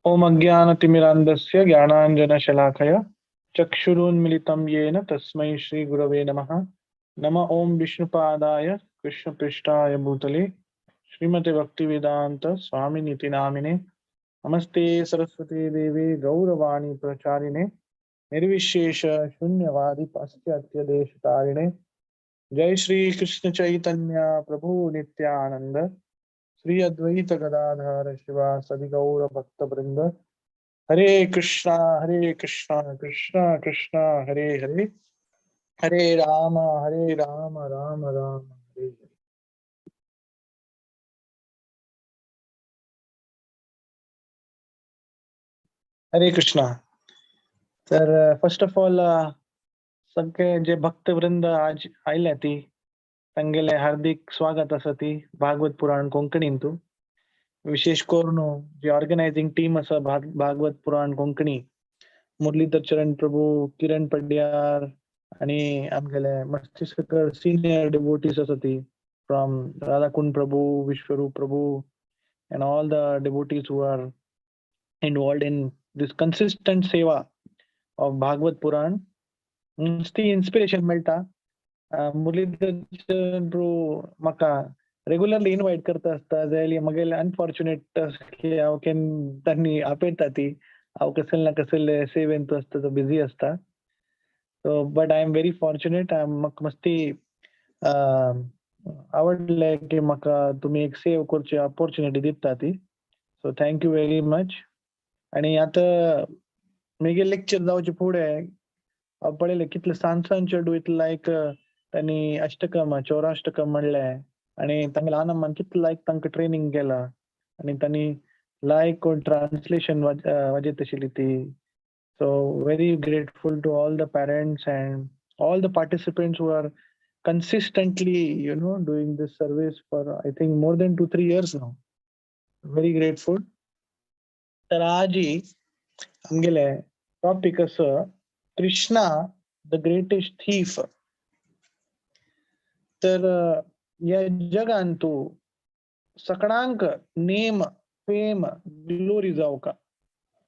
ओम अज्ञानतिमिरान्धस्य ज्ञानाञ्जनशलाकया चक्षुरुन्मिलितं येन तस्मै श्रीगुरवे नमः। नम ओम विष्णुपादाय कृष्णपृष्ठाय भूतले श्रीमते भक्तिवेदांत स्वामिनिति नामिने। नमस्ते सरस्वती देवी गौरवाणी प्रचारिणे निर्विशेष शून्यवादी पाश्चात्य देशतारिणे। जय श्री कृष्ण चैतन्य प्रभु नित्यानंद श्री अद्वैत गदाधर शिवासादि गौर भक्त वृंद। हरे कृष्णा कृष्णा कृष्णा हरे हरे, हरे राम राम राम हरे हरे। हरे कृष्णा। तर फर्स्ट ऑफ ऑल सगळे जे भक्तवृंद आज आयल्या ती तांगेले हार्दिक स्वागत आसा ती भागवत पुराण कोंकणींतू। विशेष करून जी ऑर्गनायझिंग टीम आसा भागवत पुराण कोंकणी, मुरलीधर चरण प्रभू, किरण पड्यार आणि आमगेले मस्ती सकळ सिनियर डिवोटीज आसा ती from Radhakund Prabhu, Vishwarup Prabhu and all the devotees who are involved in this consistent seva of Bhagavat Puran. नुस्ती इन्स्पिरेशन मेळटा। मुरलीधर चरण प्रभू म्हाका रेगुलरली इनवायट करता आसता, जाल्यार म्हगेले अनफॉर्च्युनेट की हांव केन्ना तांणी आपयता ती हांव कसले ना कसले सेवेंत आसता, तो बिजी आसता। So but I am very fortunate. म्हाका मस्ती आवडलें की म्हाका तुमी एक सेव करची ऑपॉर्च्युनिटी दिता ती। So thank you very much. आनी आतां म्हगे लेक्चर जावचे फुडें हांव पळयलें कितले सान सान चेडूं इतलें लायक तांणी अष्टकम चौराष्टकम म्हणलें आनी तांगेले आनंदान कितलें लायक तांकां ट्रेनींग केलां आनी तांणी लायक कोण ट्रान्सलेशन वाजयत आशिल्ली ती। So very grateful to all the parents and all the participants who are consistently, you know, doing this service for I think more than 2-3 years now. Very grateful. तर आजी आमगेले टॉपिक आसा कृष्णा the greatest thief. तर ह्या जगान तूं सगळ्यांक name fame glory जावका,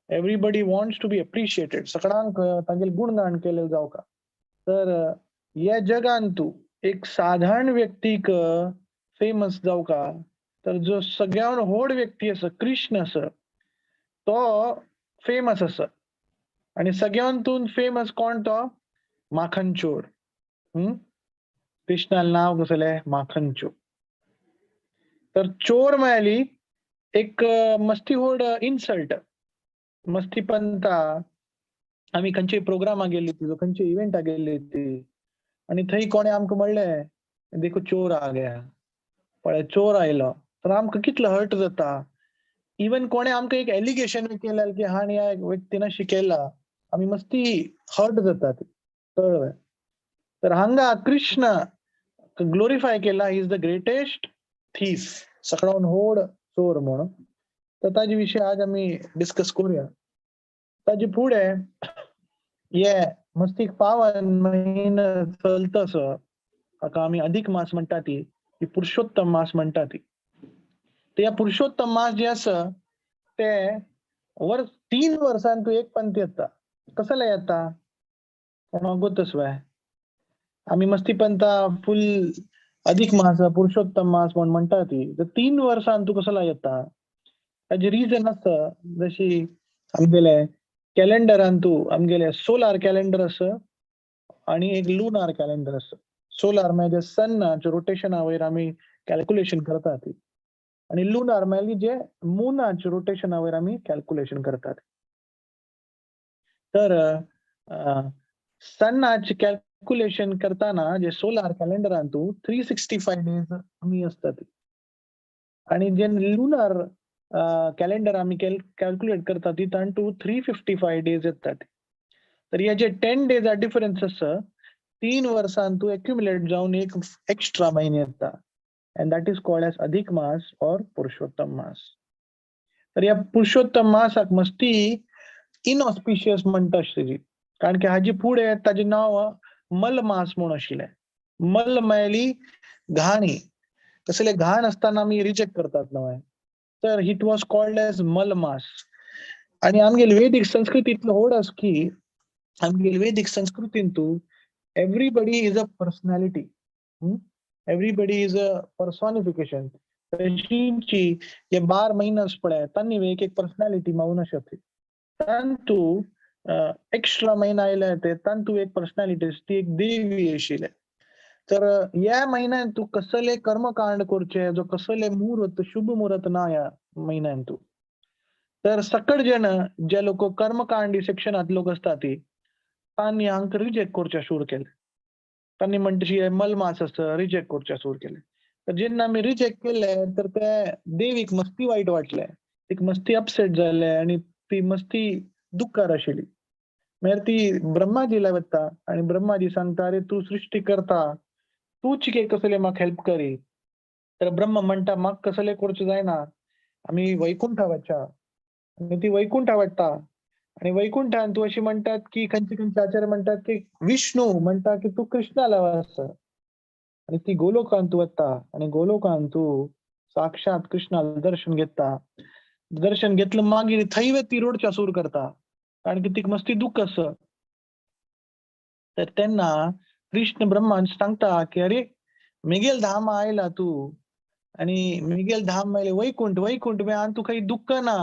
everybody wants to be appreciated, सगळ्यांक तांगेले गुणगान केलें जावका। तर ह्या जगान तूं एक साधारण व्यक्तीक फेमस जावका, तर जो सगळ्यान व्हड व्यक्ती आसा कृष्ण आसा तो फेमस आसा। आनी सगळ्यांतून फेमस कोण तो? माखन चोर। कृष्णाला नाव कसलें? माखन चोर। तर चोर म्हळ्यार एक मस्ती व्हड इन्सल्ट। मस्ती पंता आमी खंयचे प्रोग्रामा गेल्ली ती, खंयचे इव्हेंटा गेल्ली ती आनी थंय कोणें आमकां म्हणलें देखो चोर आ गया, पळय चोर आयलो, तर आमकां कितलो हर्ट जाता। इवन कोणें आमकां एक एलिगेशन केलें की हा ह्या व्यक्तीन अशें केलां, आमी मस्ती हर्ट जाता ती, कळ्ळें? तर हांगा कृष्ण ग्लोरिफाय केला, is the greatest thief, सगळ्यान व्हड चोर म्हणून। तर ताजे विशय आज आमी डिस्कस करूया। ताजे फुडें हे मस्तीक पावन म्हयनो चलता आसा, हाका आमी अधिक मास म्हणटा ती, ही पुरुषोत्तम मास म्हणटा ती। तर ह्या पुरुषोत्तम मास जे आसा ते वर 3 वर्सान तूं एक पंथ येता। कसले येता कोणाक गोतस वय? आमी मस्ती पंथा फूल अधिक मास पुरुषोत्तम मास म्हण म्हणटा ती, तर 3 वर्सान तूं कसला येता? ताजे रिजन आसा, जशी आमगेले कॅलेंडरान तूं आमगेले सोलार कॅलेंडर आसा आनी एक लुनार कॅलेंडर आसा। सोलार म्हणजे सनाच्या रोटेशना वयर आमी कॅल्क्युलेशन करतात ती, आनी लुनार म्हणजे जे मुनाच्या रोटेशना वयर आमी कॅल्क्युलेशन करतात। तर सनाचे कॅल्क्युलेशन करताना जे सोलार कॅलेंडरान तूं 365 डेज आमी आसतात, आनी जे लुनार कॅलेंडर आमी कॅल्क्युलेट करता ती तांतू 355 डेज येतात। तर हे जे 10 डेज डिफरन्स आसा 3 वर्सान तूं एक्युमुलेट जावन एक एक्स्ट्रा म्हयने येता, and that is called as Adhik Maas or Purushottam मास। तर ह्या पुरुषोत्तम मासाक मस्ती इनऑस्पिशियस म्हणटा आशिल्ली, कारण की हाजी फुडें ताजें नांव मल मास म्हूण आशिल्लें। मल म्हळ्यार घाणी, कसले घाण आसतना आमी रिजेक्ट करतात न्हय, तर it was called as मल मास। आणि आमगेली वैदिक संस्कृतीतलो व्हड आसा की आमगेली वैदिक संस्कृतींतू everybody is a personality, everybody is a personification. तशींची हे 12 म्हयने पळय तांणी एक एक पर्सनॅलिटी मावून शकते. तांतू एक्स्ट्रा म्हयना आयले ते तांतू एक पर्सनॅलिटी ती एक देवी आशिल्ले. तर ह्या म्हयन्यान तूं कसले कर्मकांड करचे, जो कसले मुहूर्त शुभ मुहूर्त ना ह्या म्हयन्यान तूं. तर सकळ जण जे लोक कर्मकांडी सेक्शनात लोक आसता ती तांणी हांकां रिजेक्ट करचे सुरू केले. तांणी म्हणटा मलमास आसा रिजेक्ट करचे सुरू केले. तर जेन्ना आमी रिजेक्ट केले तर ते देवीक मस्ती वायट वाटले, एक मस्ती अपसेट जाले आनी ती मस्ती दुख्खार आशिल्ली. मागीर ती ब्रह्माजीला वता आनी ब्रह्माजी सांगता, अरे तूं सृश्टी करता, तूंच कितें कसले म्हाका हेल्प करी. तर ब्रह्म म्हणटा म्हाका कसले करचें जायना, आमी वैकुंठा वच्चा. आनी ती वैकुंठा वता आनी वैकुंठान तूं अशी म्हणटात की खंयचे खंयचे आचार्य म्हणटात की विष्णू म्हणटा की तूं कृष्णाला वच. आनी ती गोलोकांत वता आनी गोलोकांत तूं साक्षात कृष्णाला दर्शन घेता. दर्शन घेतलं मागीर थंय ती रोडच्या सूर करता, कारण की तिका मस्ती दुःख आसा. तर तेन्ना कृष्ण ब्रह्मान सांगता की अरे मेगेल धाम आयला तूं आनी मेगेल धाम आयले वैकुंठ, वैकुंठ आनी तुका दुःख ना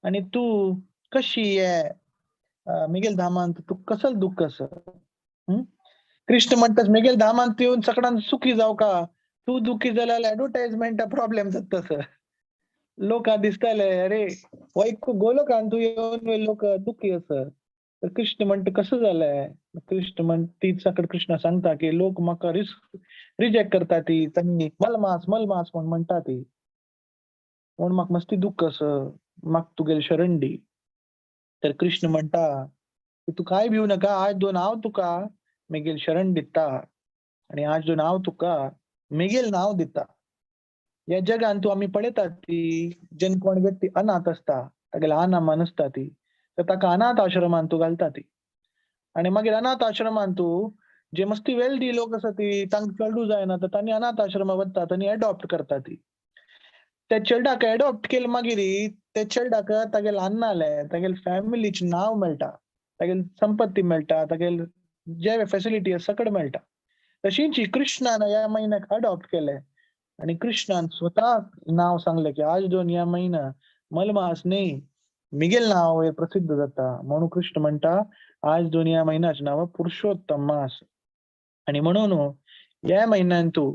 आनी तूं कशी हे मेगेल धामांत तुका कसल दुःख आसा. कृष्ण म्हणटात मेगेल धामांत येवन सगळ्यान सुखी जावं का, तूं दुखी जाल्यार एडवर्टायजमेंटा प्रॉब्लेम जाता तसो. लोकां दिसताले अरे गोलोकान तूं येवन लोक दुखी आसा. तर कृष्ण म्हणटा कसं जालें. कृष्ण म्हण ती सकड कृष्ण सांगता की लोक म्हाका रिजेक्ट करता ती, तांणी मलमास मलमास म्हण म्हणटा ती, म्हूण म्हाका मस्ती दुःख आसा, म्हाका तुगेली शरण दी. तर कृष्ण म्हणटा की तूं कांय भिवू नाका, आज दोन हांव तुका मेगेल शरण दिता आनी आज दोन हांव तुका मेगेल नांव दिता. ह्या जगान तूं आमी पळयतात ती जेन्ना कोण व्यक्ती अनाथ आसता, तागेले आनामान आसता ती, तर ताका अनाथ आश्रमान तूं घालता ती. आनी मागीर अनाथ आश्रमान तूं जे मस्ती वेल्दी लोक आसा ती तांकां चेडूं जायना तर तांणी अनाथ आश्रमा वतात आनी एडॉप्ट करता ती. त्या चेरडाक एडॉप्ट केले मागीर त्या चेरडाक तागेले अन्नाले तागेले फॅमिलीचें नांव मेळटा, तागेली संपत्ती मेळटा, तागेले जे फेसिलिटी आसा सगळें मेळटा. तशींच कृष्णान ह्या म्हयन्याक अडॉप्ट केले आनी कृष्णान स्वता नांव सांगलें की आज दोन ह्या म्हयन्या मलमास न्ही मिगेल नांव हे प्रसिद्ध जाता. म्हणून कृष्ण म्हणटा आज दोन ह्या म्हयन्याचें नांव पुरुषोत्तम मास. आनी म्हणून ह्या म्हयन्यान तूं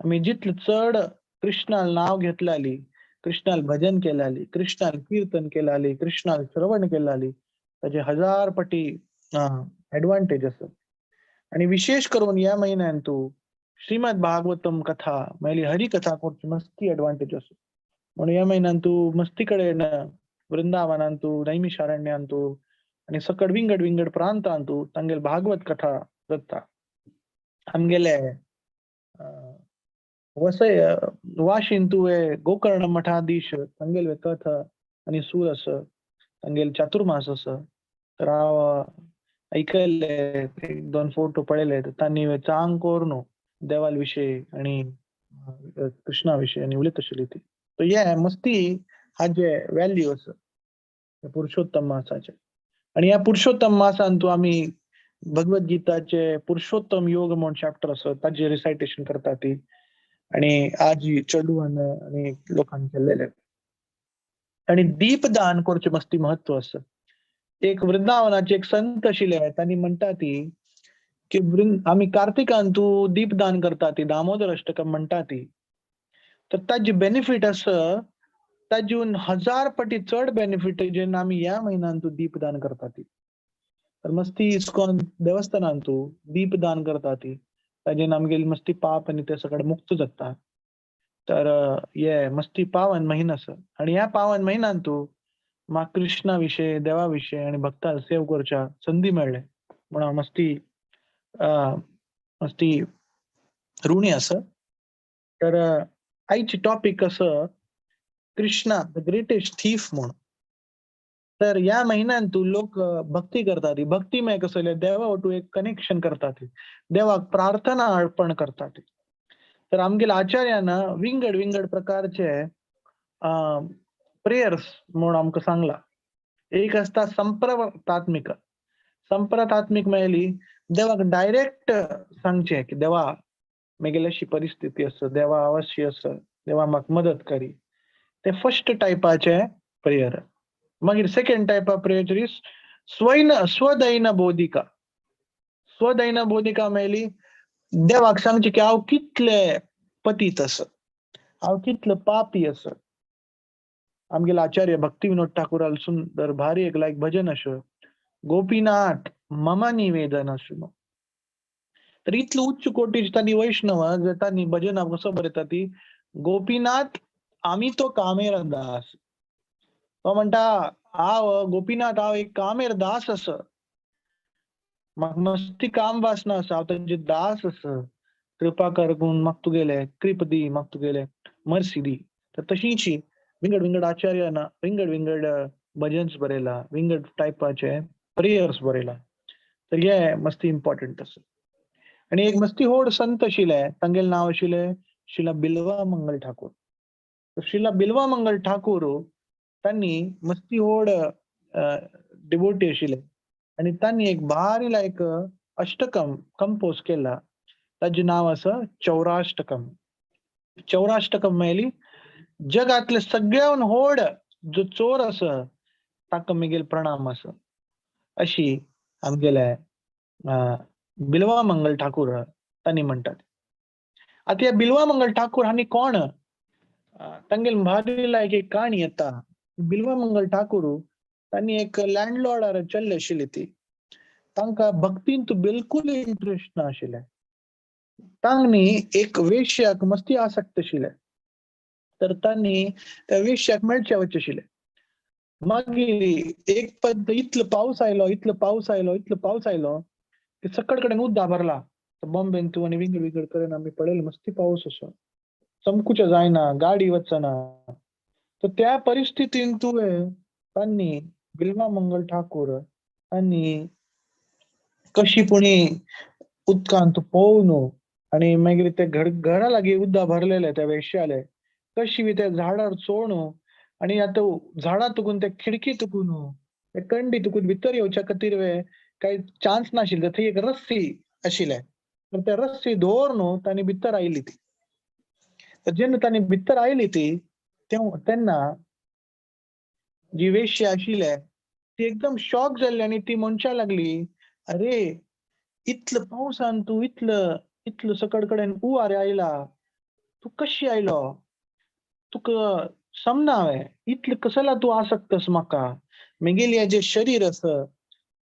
आमी जितले चड कृष्णाल नांव घेतलाली, कृष्णाल भजन केलाली, कृष्णाल कीर्तन केलाली, कृष्णाल श्रवण केलाली, ताजे हजार पटी एडवांटेज आसा. आनी विशेष करून ह्या म्हयन्यान तूं श्रीमद भागवतम कथा म्हणल्यार हरी कथा करची मस्ती एडवांटेज आसा. म्हणून ह्या म्हयन्यान तूं मस्ती कडेन वृंदावनांत तूं, नैमिषारण्यांत तूं आनी सकड विंगड विंगड प्रांतांत तूं तांगेले भागवत कथा जाता. आमगेले वसय वाशीन तुवें गोकर्ण मठाधीश तांगेले कथा आनी सूर आसा, तांगेले चातुर्मास आसा. तर हांव आयकल्ले एक दोन फोटो पळयले तर तांणी चांग करून देवाल विशयी आनी कृष्णा विशयी आनी उलयत आशिल्ली ती. तर हे मस्ती हाजे व्हॅल्यू आसा पुरुषोत्तम मासाचे. आनी ह्या पुरुषोत्तम मासान तूं आमी भगवद गीताचे पुरुषोत्तम योग म्हूण चॅप्टर आसा ताजें रिसायटेशन करता ती. आनी आजी चेडवान आनी लोकांनी केल्लेले. आनी दीपदान करचें मस्ती महत्व आसा. एक वृंदावनाचे एक संत आशिल्ले तांणी म्हणटा ती की आमी कार्तिकान तूं दीपदान करता ती, दामोदर अष्टकम म्हणटा ती, तर ताजी बेनिफीट आसा ताजून 1000 पटी चड बेनिफीट जेन्ना आमी ह्या म्हयन्यान तूं दीपदान करता ती. तर मस्ती इस्कॉन देवस्थानान तूं दीपदान करता ती, ताजेन आमगेली मस्ती पाप आनी ते सगळे मुक्त जाता. तर हे मस्ती पावन म्हयनो आसा आनी ह्या पावन म्हयन्यान तूं म्हाका कृष्णा विशयी, देवा विशयी आनी भक्तां सेव करच्या संदी मेळ्ळे म्हूण हांव मस्ती मस्ती ऋणी आसा. तर आयची टॉपीक आसा कृष्णा the greatest thief म्हूण. तर ह्या म्हयन्यान तूं लोक भक्ती करता ती. भक्ती म्हळ्यार कसलें देवा वटून एक कनेक्शन करता ती, देवाक प्रार्थना अर्पण करता ती. तर आमगेल्या आचार्यान विंगड विंगड प्रकारचे प्रेयर्स म्हूण आमकां सांगला. एक आसता संप्रतात्मिक. संप्रतात्मिक मेळली देवाक डायरेक्ट सांगचें की देवा मेगेली अशी परिस्थिती आसा, देवा हांव अशी आसा, देवा म्हाका मदत करी. ते फर्स्ट टायपाचे प्रेयर. मागीर second type of prayer is स्वैन स्वदैन बोधिका. स्वदैन बोधिका मेळली देवाक सांगचें की हांव कितले पतीत आसा, हांव कितलो पापी आसा. आमगेले आचार्य भक्ती विनोद ठाकूराल सुंदर भारी एक लायक भजन आसा, गोपीनाथ मम निवेदन आसलो. तर इतलो उच्च कोटीचे तांणी वैष्णव तांणी भजन कसो बरयता ती, गोपीनाथ आमी तो कामेर दास. तो म्हणटा हांव गोपीनाथ हांव एक कामेर दास आसा, म्हाका मस्ती काम वासना आसा, हांव तांचे दास आसा, कृपा कर गुण म्हाका तुगेले कृप दी, म्हाका तुगेले मर्सी दी. तर तशींची विंगड विंगड आचार्यान विंगड विंगड भजन्स बरयला, विंगड टायपाचे प्रेयर्स बरयला. तर हे मस्ती इम्पॉर्टंट आसा. आनी एक मस्ती होड संत आशिल्ले, तांगेलें नांव आशिल्लें शिला बिलवा मंगल ठाकूर. शिला बिलवा मंगल ठाकूर तांणी मस्ती होड डिवोटी आशिल्ले आनी तांणी एक भारी लायक अष्टकम कंपोज केला, ताजें नांव आसा चौराष्टकम. चौराष्टकम मेळली जगातले सगळ्यान होड जो चोर आसा ताका मेगेल प्रणाम आसा, अशी आमगेले बिलवा मंगल ठाकूर तांणी म्हणटात. आतां ह्या बिलवा मंगल ठाकूर हांणी कोण, तांगेल भारी लायक एक काणी येता. बिलवा मंगल ठाकूर तांणी एक लँडलॉर्डार चल्ले आशिल्ली, ती तांकां भक्तींत बिलकुल इंट्रस्ट ना आशिल्लें. तांणी एक वेश्याक मस्ती आसक्त आशिल्ले, तर तांणी त्या वेश्याक मेळचे वचचे आशिल्ले. मागीर एक पद इतलो पावस आयलो, इतलो पावस आयलो, इतलो पावस आयलो की सकड कडेन उदक भरला. बॉम्बेन तूं आनी विंगड विंगड कडेन आमी पळयलें मस्ती पावस असो, चमकूचे जायना, गाडी वचना. तर त्या परिस्थितीन तुवें तांणी बिलवा मंगल ठाकूर तांणी कशी पुणी उदकांत पोवन आनी मागीर ते घरा लागीं उदक भरलेले त्या वेश्याले कशी बी त्या झाडार चोळून आनी आतां झाडां तुकून ते खिडकी तुकून ते कंडी तुकून भितर येवच्या खातीर वे काही चान्स नाशिल्ले. थंय एक रस्सी आशिल्ले, तर त्या रस्सी दवरून तांणी भितर आयली ती. तर जेन्ना तांणी भितर आयली ती तेन्ना जी वेश्या आशिल्ले ती एकदम शॉक जाल्ली आनी ती म्हणच्या लागली, अरे इतलो पावसान तूं इतलो इतलो सकड कडेन हुंवार आयला, तूं कशी आयलो, तुका समना हांवें, इतलें कसला तूं आसक्तस म्हाका, मेगेलें जें शरीर आसा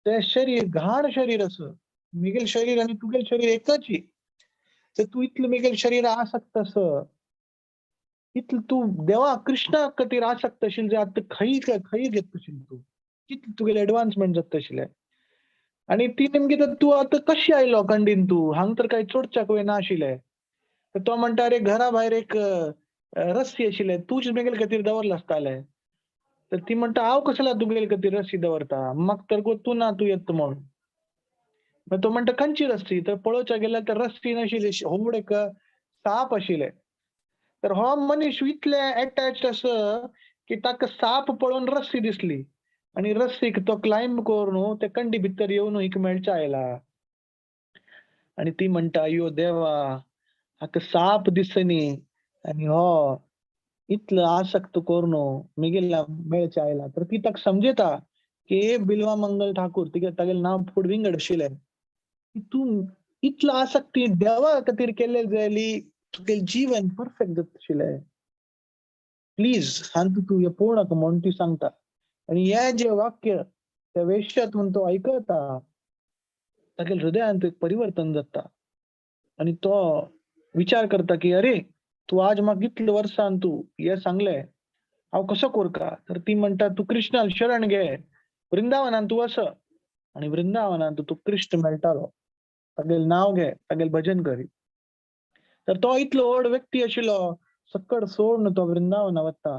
तें शरीर घाण शरीर आसा, मेगेलें शरीर आनी तुगेलें शरीर एकच, तर तूं इतलें मेगेलें शरीर आसक्त आसा, इतलें तूं देवा कृष्णा खातीर आसक्त आशिल्लें जे आतां खंय खंय घेता आशिल्लें तूं, कितलें तुगेलें एडवान्समेंट जाता आशिल्लें. आनी ती नेमकी तर तूं आतां कशी आयलो कंडीन तूं, हांगा तर कांय चोडच्याक वे नाशिल्लें. तर तो म्हणटा, अरे घरा भायर एक रस्सी आशिल्ले, तूंच मेगेले खातीर दवरला आसताले. तर ती म्हणटा, हांव कसला तुगेले खातीर रस्सी दवरता, म्हाका तर गोतू ना तूं येता म्हूण. मागीर तो म्हणटा, खंयची रस्सी? तर पळोवच्या गेल्यार तर रस्सी नाशिल्ली, व्हड एक साप आशिल्ले. तर हो मनीस इतले एटॅच्ड आसा की ताका साप पळोवन रस्सी दिसली आनी रस्सीक तो क्लायंब करून ते कंडी भितर येवन हिका मेळच्या आयला. आनी ती म्हणटा, अयो देवा, हाका साप दिसनी आनी हो इतलो आसक्त करून मेगेल्या मेळच्या आयला. तर ती ताका समजता की बिलवा मंगल ठाकूर, तिगे तागेलें नांव फुडें विंगड आशिल्लें, की तूं इतलो आसक्ती देवा खातीर केल्ले जाल्यार तुगेलें जीवन परफेक्ट जाता आशिल्लें, प्लीज हांतू तूं हें पळोवं नाका म्हूण ती सांगता. आनी हें जें वाक्य त्या वेश्यातून तो आयकता, तागेल्या हृदयांत एक परिवर्तन जाता आनी तो विचार करता की अरे तूं आज म्हाका इतले वर्सान तूं हें सांगलें, हांव कसो कोरका? तर ती म्हणटा, तूं कृष्णाल शरण घे, वृंदावनान तूं वच आनी वृंदावनान तूं कृष्ण मेळटालो, तागेलें नांव घे, तागेलें भजन करी. तर तो इतलो व्हड व्यक्ती आशिल्लो, सकड सोडून तो वृंदावना वता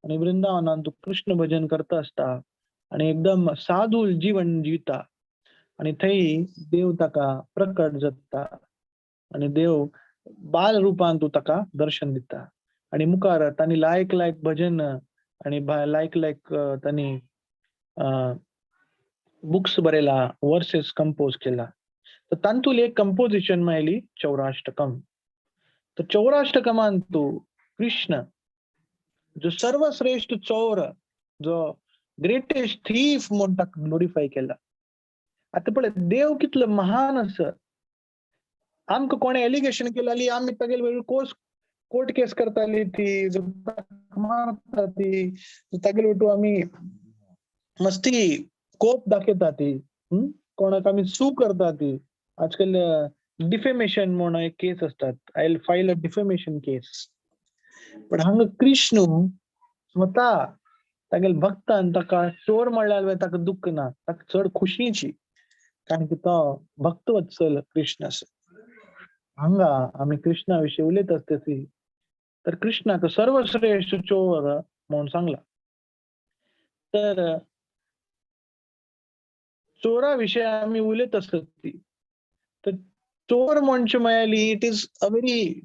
आनी वृंदावनान तूं कृष्ण भजन करता आसता आनी एकदम साधू जीवन जिता आनी थंय देव ताका प्रकट जाता आनी देव बाल रुपान तूं ताका दर्शन दिता. आनी मुखार तांणी लायक लायक भजन आनी लायक लायक तांणी बुक्स बरयला, वर्सेस कंपोज केला. तर तातूंत एक कंपोजिशन मेळ्ळी चौराष्टकम. तर चौराष्टकमान तूं कृष्ण जो सर्वश्रेष्ठ चोर, जो ग्रेटेस्ट थीफ म्हूण ताका ग्लोरिफाय केला. आतां पळय, देव कितलो महान आसा. आमकां कोणें एलिगेशन केलें, आमी तागेले वेळ कोर्स कोर्ट केस करताली, ती मारता, ती तागेले वटू आमी मस्ती कोप दाखयता, ती कोणाक आमी सू करता. ती आजकाल डिफेमेशन म्हूण एक केस असतात, I will file a defamation case. पण हांगा कृष्ण स्वता तागेले भक्तान ताका चोर म्हणल्यार ताका दुख्ख ना, ताका चड खुशीची, कारण की तो भक्तवत्सल कृष्ण आसा. हांगा आमी कृष्णा विशीं उलयत आसता ती, तर कृष्णाक सर्वश्रेष्ठ चोर म्हणून सांगला. तर चोरा विशीं आमी उलयत आसत ती, तर चोर म्हणचे म्हळ्यार it is a very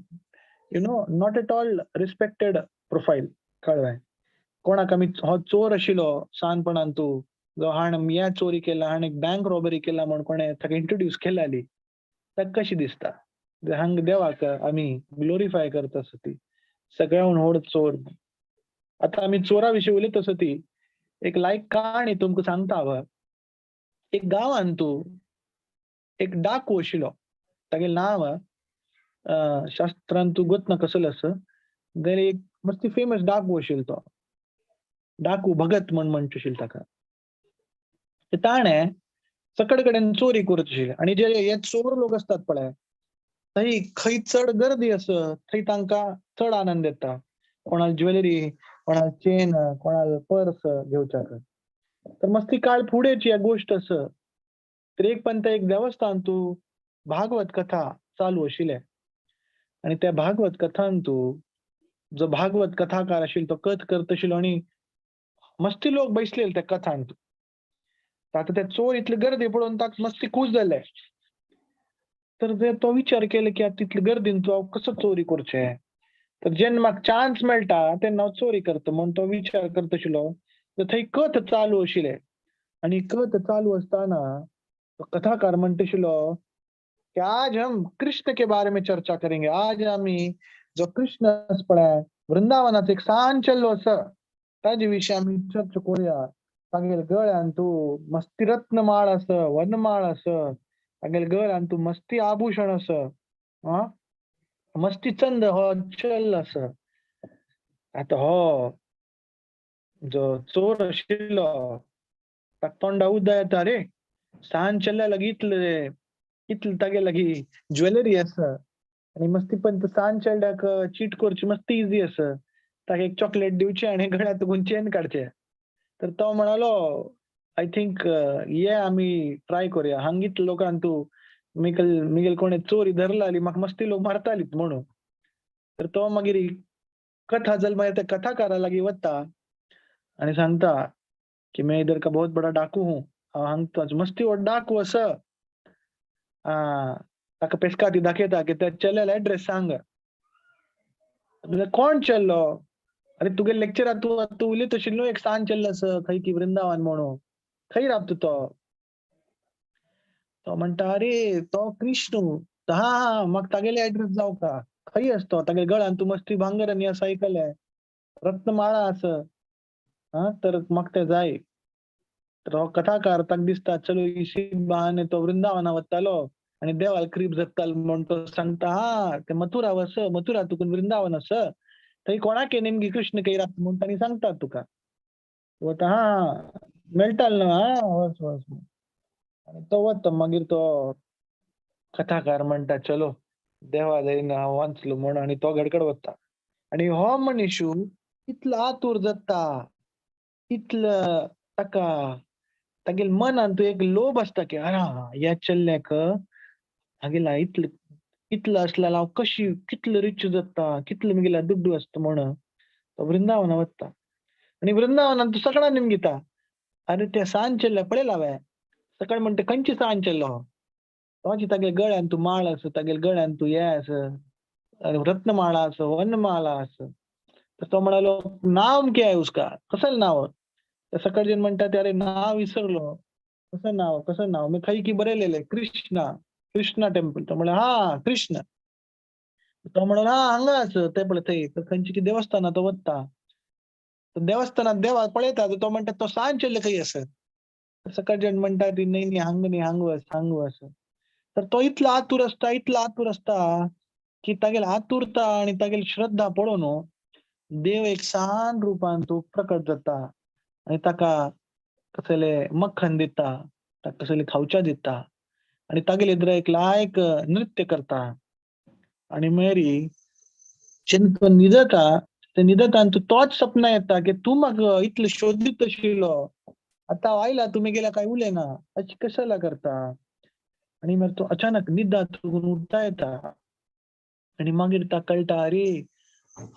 not at all respected profile. कळ्ळें? कोणाक आमी हो चोर आशिल्लो ल्हानपणान, तूं जो हाण ह्या चोरी केला, हाणें एक बँक रॉबरी केला म्हण कोणें ताका इंट्रोड्यूस केल्याली, ताका कशी दिसता? हांगा देवाक आमी ग्लोरिफाय करता आसता ती सगळ्याहून व्हड चोर. आतां आमी चोरा विशीं उलयत आसा ती, एक लायक काणी तुमकां सांगता हांव. एक गांवान तूं एक डाकू आशिल्लो. तागेलें नांव शास्त्रान तूं गोत ना कसलो आसा जाल्यार, एक मस्ती फेमस डाकू आशिल्लो तो, डाकू भगत म्हण म्हणचे आशिल्लो ताका. ताणें सकड कडेन चोरी करत आशिल्ले. आनी जे हे चोर लोक असतात पळय, थंय खंय चड गर्दी आसा थंय तांकां चड आनंद येता, कोणाक ज्वेलरी, कोणाक चेन, कोणाक पर्स घेवच्याक. तर मस्ती काळ फुडेंची गोश्ट आसा. तर एक पंत एक देवस्थान तूं भागवत कथा चालू आशिल्ले आनी त्या भागवत कथान तूं जो भागवत कथाकार आशिल्लो तो कथ करत आशिल्लो आनी मस्ती लोक बसलेले त्या कथांत. आतां ते चोर इतले गर्दी पळोवन ताका मस्ती खूश जाले. तर ते तो विचार केलो की आतां तितले गर्दीन तूं हांव कसो चोरी करचें? तर जेन्ना म्हाका चान्स मेळटा तेन्ना हांव चोरी करता म्हूण तो विचार करता आशिल्लो. तर थंय कथ चालू आशिल्ले आनी कथ चालू आसतना तो कथाकार म्हणटा आशिल्लो की आज हम कृष्ण के बारे में चर्चा करेंगे. आज आमी जो कृष्ण आसा पळय, वृंदावनाचो एक सान चेडो आसा, ताजे विशीं आमी चर्चा करुया. तागेल्या गळ्यान तूं मस्ती रत्नमाळ आसा, वनमाळ आसा, तागेल्या गळ्यान तूं मस्ती आभूषण आसा, आं मस्ती चंद हो चल आसा. आतां हो जो चोर आशिल्लो ताका तोंडा उदक येता, रे सान चेडल्या लागीं इतले इतले तागे लागीं ज्वेलरी आसा आनी मस्ती पण सान चेड्याक चीट करची मस्ती इजी आसा. ताका एक चॉकलेट दिवची आनी गळ्यांत चेन काडचे. तर तो म्हणालो, I think ये आमी ट्राय करुया. हांगा इतले लोकांक तूं मिगल मिगेल कोणे चोरी धरला जाल्यार म्हाका मस्ती लोक मारतालीत म्हणून. तर तो मागीर कथा जाली, मागीर त्या कथाकारा लागीं वता आनी सांगता की मैं इधर का बहुत बड़ा डाकू हूँ. हांव हांगा मस्ती व्हड डाकू आसा. ताका पेस्काती दाखयता की त्या चेल्यालो एड्रेस सांग. कोण चेल्लो? अरे, तुगे लेक्चरात तूं तूं उलयत आशिल्लो, एक सान चेल्लो आसा खंय की वृंदावन म्हणून, खंय रावता तो? तो म्हणटा, अरे, तो कृष्ण. हा हा, म्हाका तागेले एड्रेस जावका. खंय आसा तो? तागेल्या गळ्यान तूं मस्ती भांगर आनी आसा आयकलें, रत्नमाळा आसा. हा, तर म्हाका तें जाय. तर हो कथाकार ताका दिसता, चलो, इसी बहाने तो वृंदावना वतालो आनी देवाक क्रीप जातालो म्हूण तो सांगता, हा, ते मथुरा वस, मथुरा तुकून वृंदावन आसा, थंय कोणाक नेमकी कृष्ण खंय रावता म्हूण तांणी सांगतात तुका. वता, हा, मेळटालो न्हू? हा, वच वच. आनी तो वता. मागीर तो कथाकार म्हणटा, चलो, देवा दयेन हांव वांचलो म्हूण. आनी तो घडकड वता. आनी हो मनीशू इतलो आतूर जाता, इतलो ताका तागेल्या मनांत एक लोभ आसता की अरे, ह्या चेल्ल्याक हागेला इतलो इतलो आसल्यार हांव कशी कितलो रिच जाता, कितलो म्हगेल्या दुड्डू आसता म्हूण तो वृंदावना वता. आनी वृंदावनान तो सगळ्यां निमगिता, अरे, त्या सान चेल्ल्या पळयला हांवें. सकाळी म्हणटा, खंयची सान चेल्लो? तोची तागेल्या गळ्यान तूं माळ आसा, तागेल्या गळ्यान तूं हें आसा, रत्नमाळा आसा, वनमाळा आसा. तर तो म्हणालो, नाम क्या है उसका? कसलें नाव? तर सकाळचे म्हणतात, अरे नाव विसरलो, कसं नाव, कसं नाव, मी खंय की बरयलेले कृष्णा, कृष्णा टेम्पल. तो म्हणलं हा कृष्ण. तो म्हणला हा हांगा आस, ते पळय थंय. तर खंयची की देवस्थानात तो वता, तर देवस्थानात देवाक पळयता, तो म्हणटा तो सान चेडले खंय आसा. सकाळचे म्हणटा ती न्ही न्ही हांग न्ही, हांग वच, हांग वच. तर तो इतलो आतूर आसता, इतलो आतूर आसता की तागेली आतुरता आनी तागेली श्रद्धा पळोवन देव एक सान रुपान तो प्रकट जाता आनी ताका कसले मक्खन दिता, ताका कसले खावच्या दिता आनी तागेले एदरा एक लायक नृत्य करता. आनी मागीर जेन्ना तो न्हिदता, ते न्हिदता आनी तोच सपना येता की तूं म्हाका इतलो शोधीत आशिल्लो, आतां हांव आयला, तुमी गेल्या काय उलयना, अशें कशाला करता. आनी मागीर तो अचानक न्हिदा उठता येता आनी मागीर ताका कळटा, अरे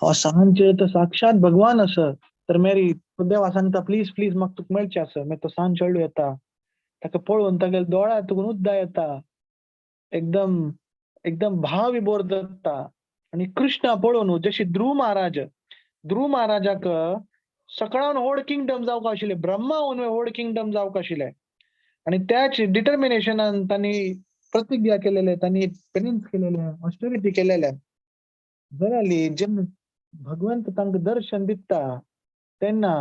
हो सांजचे तर साक्षात भगवान आसा. तर मागीर तो देवा सांगता प्लीज प्लीज म्हाका तुका मेळचें आसा. मागीर तो सांज चेडू येता, ताका पळोवन तागेल्या दोळ्यांत तुका उद्दा येता, एकदम एकदम भावविभोर जाता. आनी कृष्णा पळोवन जशी ध्रुव महाराज, ध्रुव महाराजाक सगळ्यान व्हड किंगडम जावंक आशिल्लें, ब्रह्मा व्हड किंगडम जावंक आशिल्लें आनी त्याच डिटर्मिनेशनान तांणी प्रतिज्ञा केलेले, तांणी पेनिन्स केलेले, ऑस्टेरिटी केलेले. जाल्यार जेन्ना भगवंत तांकां दर्शन दिता तेन्ना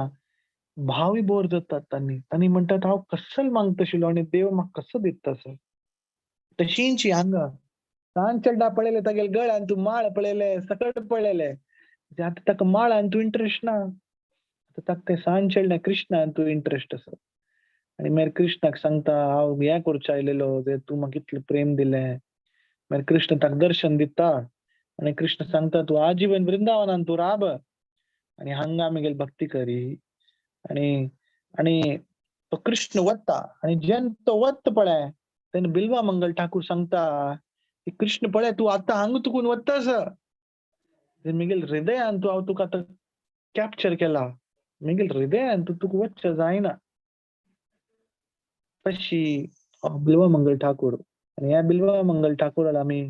भावविभोर जातात तांणी. तांणी म्हणटात हांव कसल मागता आशिल्लो आनी देव म्हाका कसो दिता आसा. तशींच हांगा सान चेडा पळयले, तागेले गळ्यान तूं माळ पळयले, सकट पळयले, आतां ताका माळान तूं इंट्रस्ट ना, आतां ताका ते सान चेडल्या कृष्णान तूं इंट्रस्ट आसा. आनी मागीर कृष्णाक सांगता हांव हें करचें आयलेलो, जे तूं म्हाका इतलें प्रेम दिलें. मागीर कृष्ण ताका दर्शन दिता आनी कृष्ण सांगता तूं आजीवन वृंदावनान तूं राब आनी हांगा आमगेली भक्ती करी. आनी आनी तो कृष्ण वता आनी जेन्ना तो वता पळय तेन्ना बिल्वा मंगल ठाकूर सांगता की कृष्ण पळय तूं आतां हांगा तुकून वतास, म्हगेल हृदयान तूं हांव तुका आतां कॅप्चर केला, म्हगेल हृदयान तूं तुका वच्चें जायना. तशी बिल्वा मंगल ठाकूर. आनी ह्या बिल्वा मंगल ठाकूराला आमी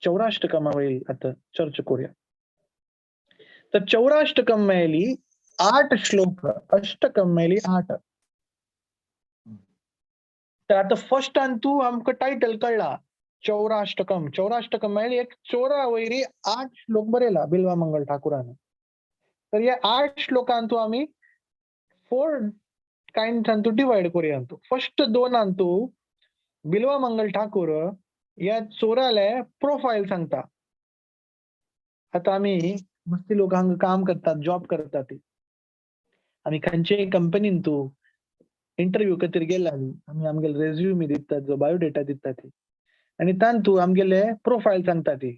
चौराष्टकमा वयर आतां चर्चा करूया. तर चौराष्टकम मेळली 8 श्लोक, अष्टकम मेळली 8. तर आता फर्स्टान तूं आमकां टायटल कळ्ळा चौराष्टकम. चौराष्टकम मेळली एक चोरा वयरी 8 श्लोक बरयला बिल्वा मंगल ठाकूरान. तर ह्या 8 श्लोकांतू तूं आमी 4 कायंड्सान तूं डिवायड करूया. तूं फर्स्ट 2 तूं बिल्वा मंगल ठाकूर ह्या चोराले प्रोफायल सांगता. आतां आमी मस्ती लोक हांगा काम करतात, जॉब करतात, ती आमी खंयचेय कंपनीन तूं इंटरव्यू खातीर गेला आमी आमगेले रेज्युमे दितात, जो बायोडेटा दितात ती, आनी तातूंत आमगेले प्रोफायल सांगता ती,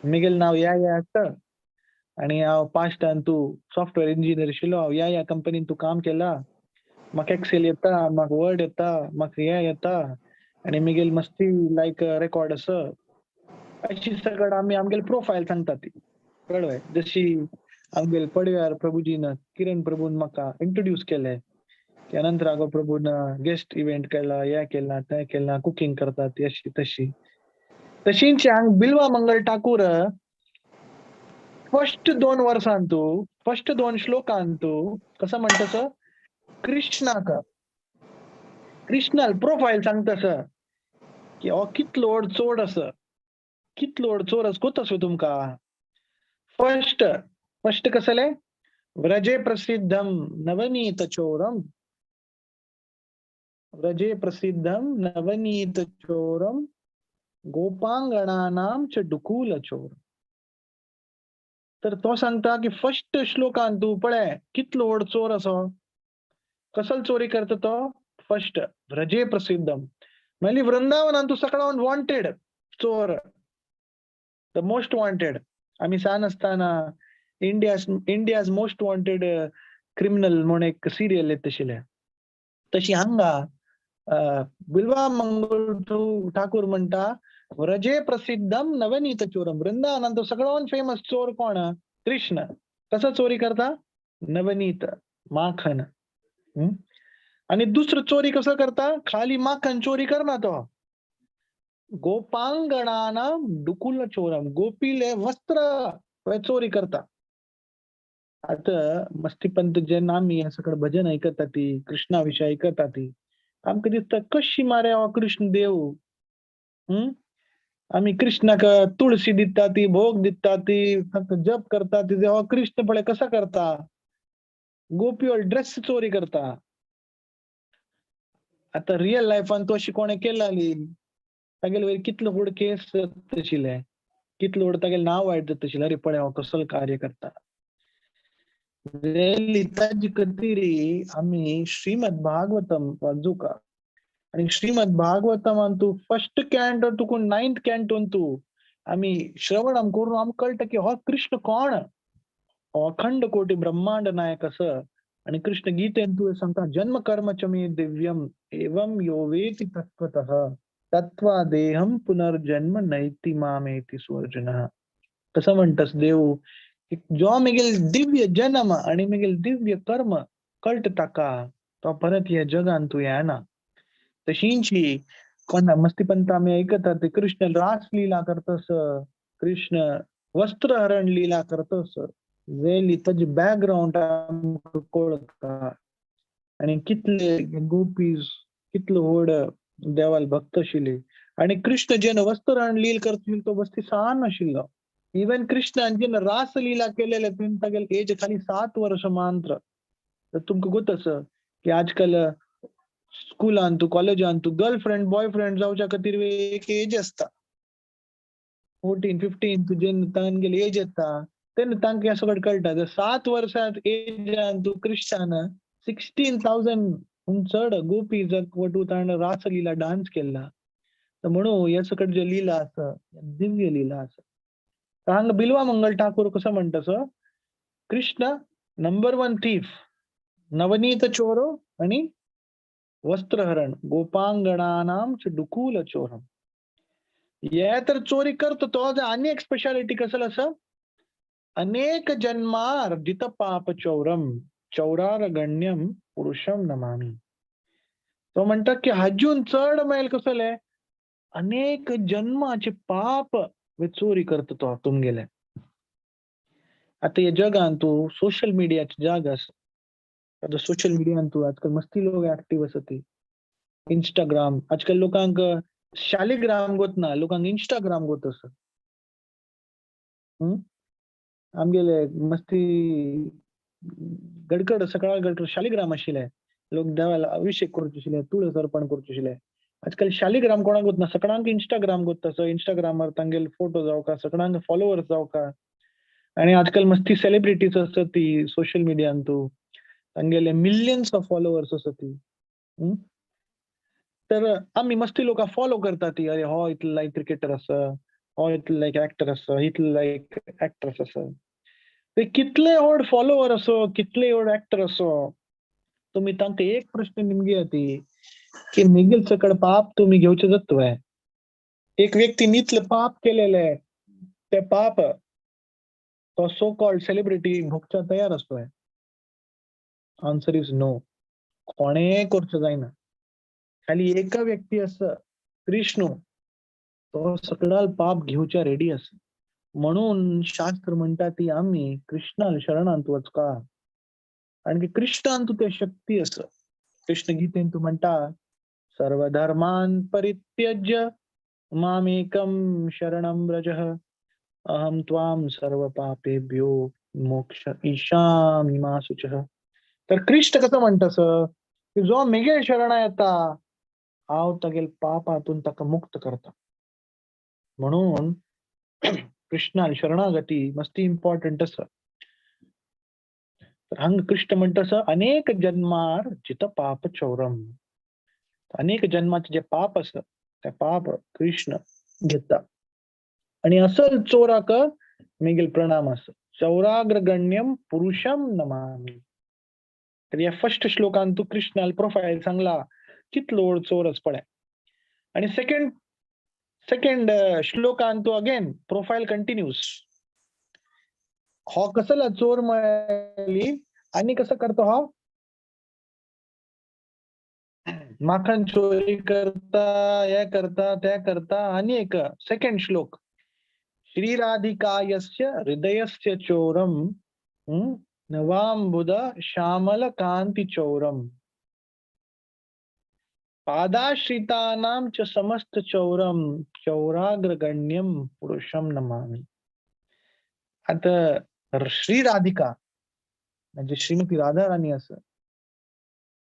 म्हगेलें नांव ह्या ह्या आसता आनी हांव पास्टान तूं सॉफ्टवेअर इंजिनियर आशिल्लो, हांव ह्या ह्या कंपनीन तूं काम केलां, म्हाका एक्सेल येता, म्हाका वर्ड येता, म्हाका हें येता आनी म्हगेली मस्ती लायक रेकॉर्ड आसा. अशी सगळं आमी आमगेले प्रोफायल सांगता ती. कळ्ळें? जशी आमगेले पडव्यार प्रभुजीन किरण प्रभून म्हाका इंट्रोड्यूस केलें की अनंत राघव प्रभून गेस्ट इव्हेंट केला, हें केलां, तें केलां, कुकींग करतात ती अशी तशी. तशींच हांग बिल्वा मंगल ठाकूर फर्स्ट 2 वर्सांतू, फर्स्ट 2 श्लोकांतू कसं म्हणटस कृष्णाक, कृष्णाल प्रोफायल सांगतस की हो कितलो व्हड चोड आसा, कितलो व्हड चोर आसा, कोत आसा तुमकां. फर्स्ट फर्स्ट कसले व्रजे प्रसिद्धम नवनीत चोरम, व्रजे प्रसिद्धम नवनीत चोरम गोपांगणानाम च डुकूल चोर. तर तो सांगता की फर्स्ट श्लोकान तूं पळय कितलो व्हड चोर आसा, कसल चोरी करता तो. फर्स्ट व्रजे प्रसिद्धम म्हणल्यार वृंदावनान तूं सगळ्यान वॉन्टेड चोर, the most wanted. आमी सान आसतना इंडियाज मोस्ट वॉन्टेड क्रिमिनल म्हूण एक सिरियल येत आशिल्लें. तशी हांगा बिल्वा मंगल ठाकूर म्हणटा व्रजे प्रसिद्धम नवनीत चोरम. वृंदावनान तो सगळ्यान फेमस चोर कोण? कृष्ण. कसो चोरी करता? नवनीत माखन. आणि दुसरं चोरी कसं करता? खाली माखन चोरी करना तो, गोपांगणाना डुकुल चोरम, गोपीले वस्त्र चोरी करता. आतां मस्तीपंत जेन्ना आमी ह्या सगळें भजन आयकता ती, कृष्णा विशय आयकता ती, आमकां दिसता कशी मारे हो कृष्ण देव. आमी कृष्णाक तुळशी दिता ती, भोग दिता ती, ताका जप करता ती, हो कृष्ण पळय कसा करता, गोपीवर ड्रेस चोरी करता. आतां रियल लायफान तो अशी कोणें केलाली तागेले वयर कितलो व्हड केस जाता, कितलो व्हड तागेलें नांव वायट जाता आशिल्लें, अरे पळय हो कसलो कार्य करता. ताजी खातीर आमी श्रीमद भागवतम वाचूका आनी श्रीमद भागवतमान तूं फर्स्ट कॅन्टो तुका नायन्थ कॅन्टोन तूं आमी श्रवणम करून आमकां कळटा की हो कृष्ण कोण, हो अखंड कोटी ब्रह्मांड नायक आसा. आनी कृष्ण गीतेन तूं सांगता जन्म कर्म च मे दिव्यम एवं यो वेति तत्त्वतः तत्त्वा देहम पुनर्जन्म नैति मामेति सुअर्जुनः. कसं म्हणटास देव जो मेगेल दिव्य जन्म आनी मेगेल दिव्य कर्म कळटा ताका तो परत ह्या जगान तूं येना. तशींची कोणा मस्तीपंत आमी आयकता ते कृष्ण रास लीला करतस, कृष्ण वस्त्रहरण लीला करतस, वेली ताजी बॅकग्रावंड आमकां कळटा आनी कितले गोपीज कितलो व्हड देवाल भक्त आशिल्ले. आनी कृष्ण जेन्ना वस्त्रहरण लील करता तो बस्ती सान आशिल्लो. इवन कृष्णान जेन्ना रास लीला केलेले तेन्ना तागेले एज खाली 7 वर्ष मात्र. तर तुमकां गोत आसा की आजकाल स्कुलान तूं कॉलेजान तूं गर्लफ्रेंड बॉयफ्रेंड जावच्या खातीर एक एज आसता, 14 15 तूं जेन्ना तांगेली एज येता तेन्ना तांकां हें सगळें कळटा. जर 7 वर्सां एजान तूं कृष्णान 16,000 चड गोपी वटू ताणें रासलीला डान्स केला. तर म्हणून हे सगळें जे लीला आसा दिव्य लीला आसा. तर हांगा बिलवा मंगल ठाकूर कसो म्हणटा so Krishna number 1 thief, Navneet चोरो आनी वस्त्रहरण गोपांगणानाम च डुकूल चोरम. हे तर चोरी करतो तो आनी एक स्पेशालिटी कसल आसा, अनेक जन्मार्जित पाप चौरम चौरारगण्यम पुरुषम नमामि. तो म्हणटा की हाजून चड मेल कसले अनेक जन्माचे पाप चोरी करता तो तुमगेले. आतां हे जगान तूं सोशल मिडियाचे जग आसा, आतां सोशल मिडियान तूं आजकाल मस्ती लोक एक्टीव आसा ती, इंस्टाग्राम आजकाल लोकांक शालिग्राम गोत ना, लोकांक इंस्टाग्राम गोत आसा. आमगेले मस्ती गडकड सकाळ गडकड शालिग्राम आशिल्ले, लोक देवाला अभिषेक करचे आशिल्ले, तुळस अर्पण करचे आशिल्ले. आजकाल शालिग्राम कोणाक गोत ना, सगळ्यांक इंस्टाग्राम गोत आसा. इंस्टाग्रामार तांगेले फोटो जावका, सगळ्यांक फॉलोवर्स जावका. आनी आजकाल मस्ती सेलिब्रिटीज आसता ती सोशल मिडियान तूं तांगेले मिलियन्स ऑफ फॉलोवर्स आसा ती. तर आमी मस्ती लोकां फॉलो करता ती, अरे हो इतलो लायक क्रिकेटर आसा, हो इतलो लायक एक्टर आसा, इतलो लायक एक्ट्रेस आसा. ते कितले व्हड फॉलोवर असो, कितले व्हड एक्टर असो, तुमी तांकां एक प्रश्न निमगी ती की मेगेल सकड पाप तुमी घेवचें जातवे. एक व्यक्तीन इतलें पाप केलेलें ते पाप तो सो कॉल्ड सेलिब्रिटी भोगच्या तयार आसतोय. आन्सर is no, कोणें करचें जायना. खाली एका व्यक्ती आसा कृष्ण, तो सगळ्याल पाप घेवच्या रेडी आसा. म्हणून शास्त्र म्हणटा ती आमी कृष्णाल शरणांत वचका, कारण की कृष्णान तूं ते शक्ती आसा. कृष्ण गीतेन तूं म्हणटा सर्वधर्मान परित्यज्य मामेकं शरणं व्रज अहं त्वां सर्व पापेभ्यो मोक्ष ईशामि मा शुचः. तर कृष्ण कसं म्हणटास की जो मेगेल शरणा येता हांव तागेल पापातून ताका मुक्त करता. म्हणून कृष्णाल शरणागती मस्ती इम्पॉर्टंट आसा. तर हांगा कृष्ण म्हणटास अनेक जन्मार जित पाप चौरम, अनेक जन्माचे जे पाप आसा ते पाप कृष्ण घेता आणि असल चोराक मेगेल प्रणाम आसा. चौराग्रगण्यम पुरुषम नमामि. तर या फर्स्ट श्लोकान तू कृष्णाल प्रोफायल सांगला कितलो चोर पळय. आणि सेकंड सेकंड श्लोकान तू अगेन प्रोफायल कंटिन्यूज. हो कसला चोर म्हळ्याली आणि कसं करतो हो, माखन चोरी करता, हे करता, ते करता. आणि एक सेकंड श्लोक श्री राधिकायस्य हृदयस्य चोरम नवांबुद श्यामल कांती चौरम पादाश्रितानां च समस्त चौरम चौराग्रगण्यम पुरुषम नमामि. आता श्री राधिका म्हणजे श्रीमती राधाराणी असं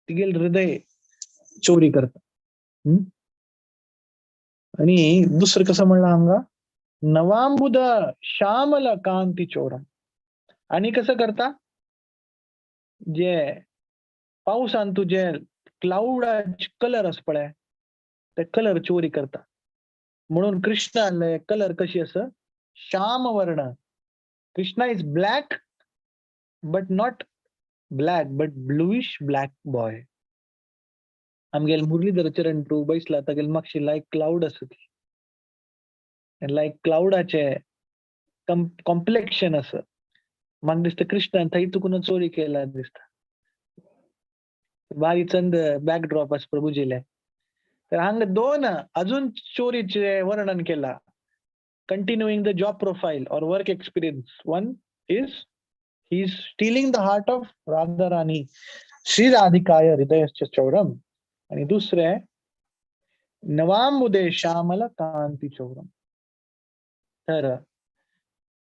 तिगेल हृदय चोरी करतात. आणि दुसरं कसं म्हणलं हांगा, नवांबुद श्यामल कांती चौरम. आणि कसं करता, जे पावसान तुझे क्लाउड कलर अस पळय ते कलर चोरी करता. म्हणून कृष्णाले कलर कशी असं श्याम वर्ण. Krishna is black but not black but bluish black boy. आमगेल मुरलीधर चरण तू बैसला तागेल मागशी लायक क्लाउड आसा ती, लायक क्लाउडाचे कॉम्प्लेक्शन आसा. म्हाका दिसता कृष्णान थंय तुकून चोरी केला दिसता. बारी चंद बॅकड्रॉप आसा प्रभुजीले. तर हांगा दोन अजून चोरीचे वर्णन केला. Continuing the job profile or work experience. One is he is stealing the heart of Radharani, Shri राधिकाय हृदयस्य Chauram. आणि दुसरे नवांबुदे श्यामल कांती चौरम. तर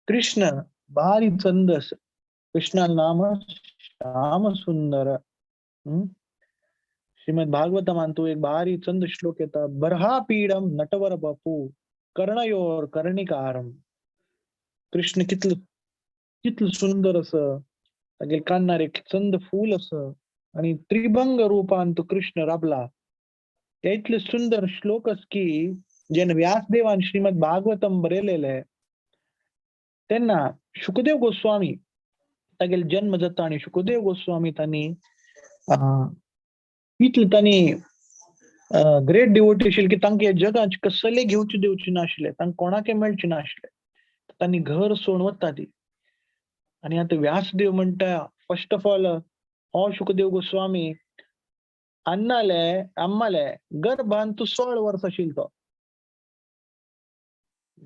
कृष्ण भारी चंदस, कृष्णा नाम श्याम सुंदर. श्रीमद भागवतमान तो एक भारी चंद श्लोक येता, बरहा पीडम नटवर बपू कर्णयोर कर्णिकारम. कृष्ण कितलं कितलं सुंदर असं, तागेल कान्नार एक चंद फूल असं आणि त्रिभंग रूपान तो कृष्ण राबला. ते इतले सुंदर श्लोक अस की जेणे व्यासदेवान श्रीमद भागवतम बरयलेले. तेन्ना शुकदेव गोस्वामी तागेल जन्म जाता आणि शुकदेव गोस्वामी तांणी इतले तांणी ग्रेट डिवोटी आशिल्ले की तांकां ह्या जगात कसले घेवचे दिवचे नाशिल्ले, तांकां कोणाके मेळचे नाशिल्ले. तांणी घर सोडून वता ती. आणि आता व्यासदेव म्हणटा, फर्स्ट ऑफ ऑल हो शुकदेव गोस्वामी अन्नाले अम्माले गर्भान तू 16 वर्स आशिल्लो तो.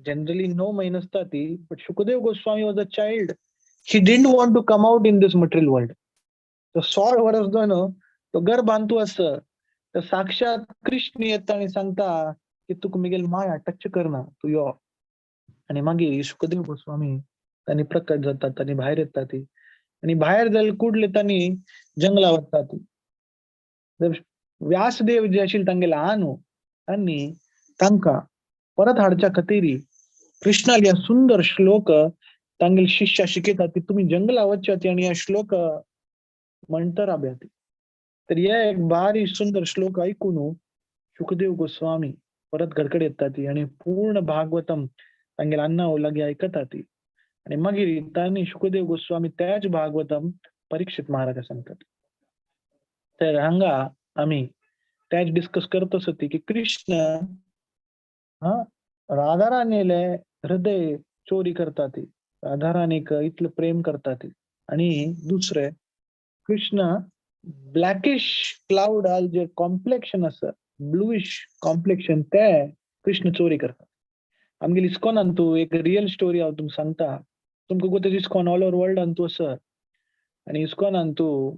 जनरली 9 महिने आसता ती, but Shukdev Goswami was a child. He didn't want to come out in this material world. तो 16 वर्स जो न्हू तो गर्भान तू आस. तर साक्षात कृष्ण येता आणि सांगता की तुका मिगेल माया टच करना, तू यो. आणि मागीर शुकदेव गोस्वामी तांणी प्रकट जातात आनी भायर येता ती. आणि भायर जाल्यार कुडले तांणी जंगला वता ती. व्यासदेव जे आशिल्ले तांगेले न्हू, तांणी तांकां परत हाडच्या खातीर कृष्णाले सुंदर श्लोक तांगेले शिष्या शिकयतात की तुमी जंगला वचचे ती आनी हे श्लोक म्हणत राब्यात. तर हे एक भारी सुंदर श्लोक ऐकून शुकदेव गोस्वामी परत घरकडे येता ती आणि पूर्ण भागवतम तांगेले अण्णा लागीं आयकता ती. आणि मागीर तांणी शुकदेव गोस्वामी त्याच भागवतम परीक्षित महाराजा सांगतात. तर हांगा आमी त्याच डिस्कस करत आसत की कृष्ण हा राधाराणीले हृदय चोरी करता ती, राधाराणीक इतलं प्रेम करता ती. आणि दुसरे कृष्ण ब्लॅकिश क्लाउड जे कॉम्प्लेक्शन आसा, ब्लूइश कॉम्प्लेक्शन, ते कृष्ण चोरी करता. आमगेली इस्कॉनान तूं एक रियल स्टोरी हांव तुमकां सांगता. तुमकां गोत इस्कॉन ऑल ओवर वर्ल्डान तूं आसा आणि इस्कॉनान तूं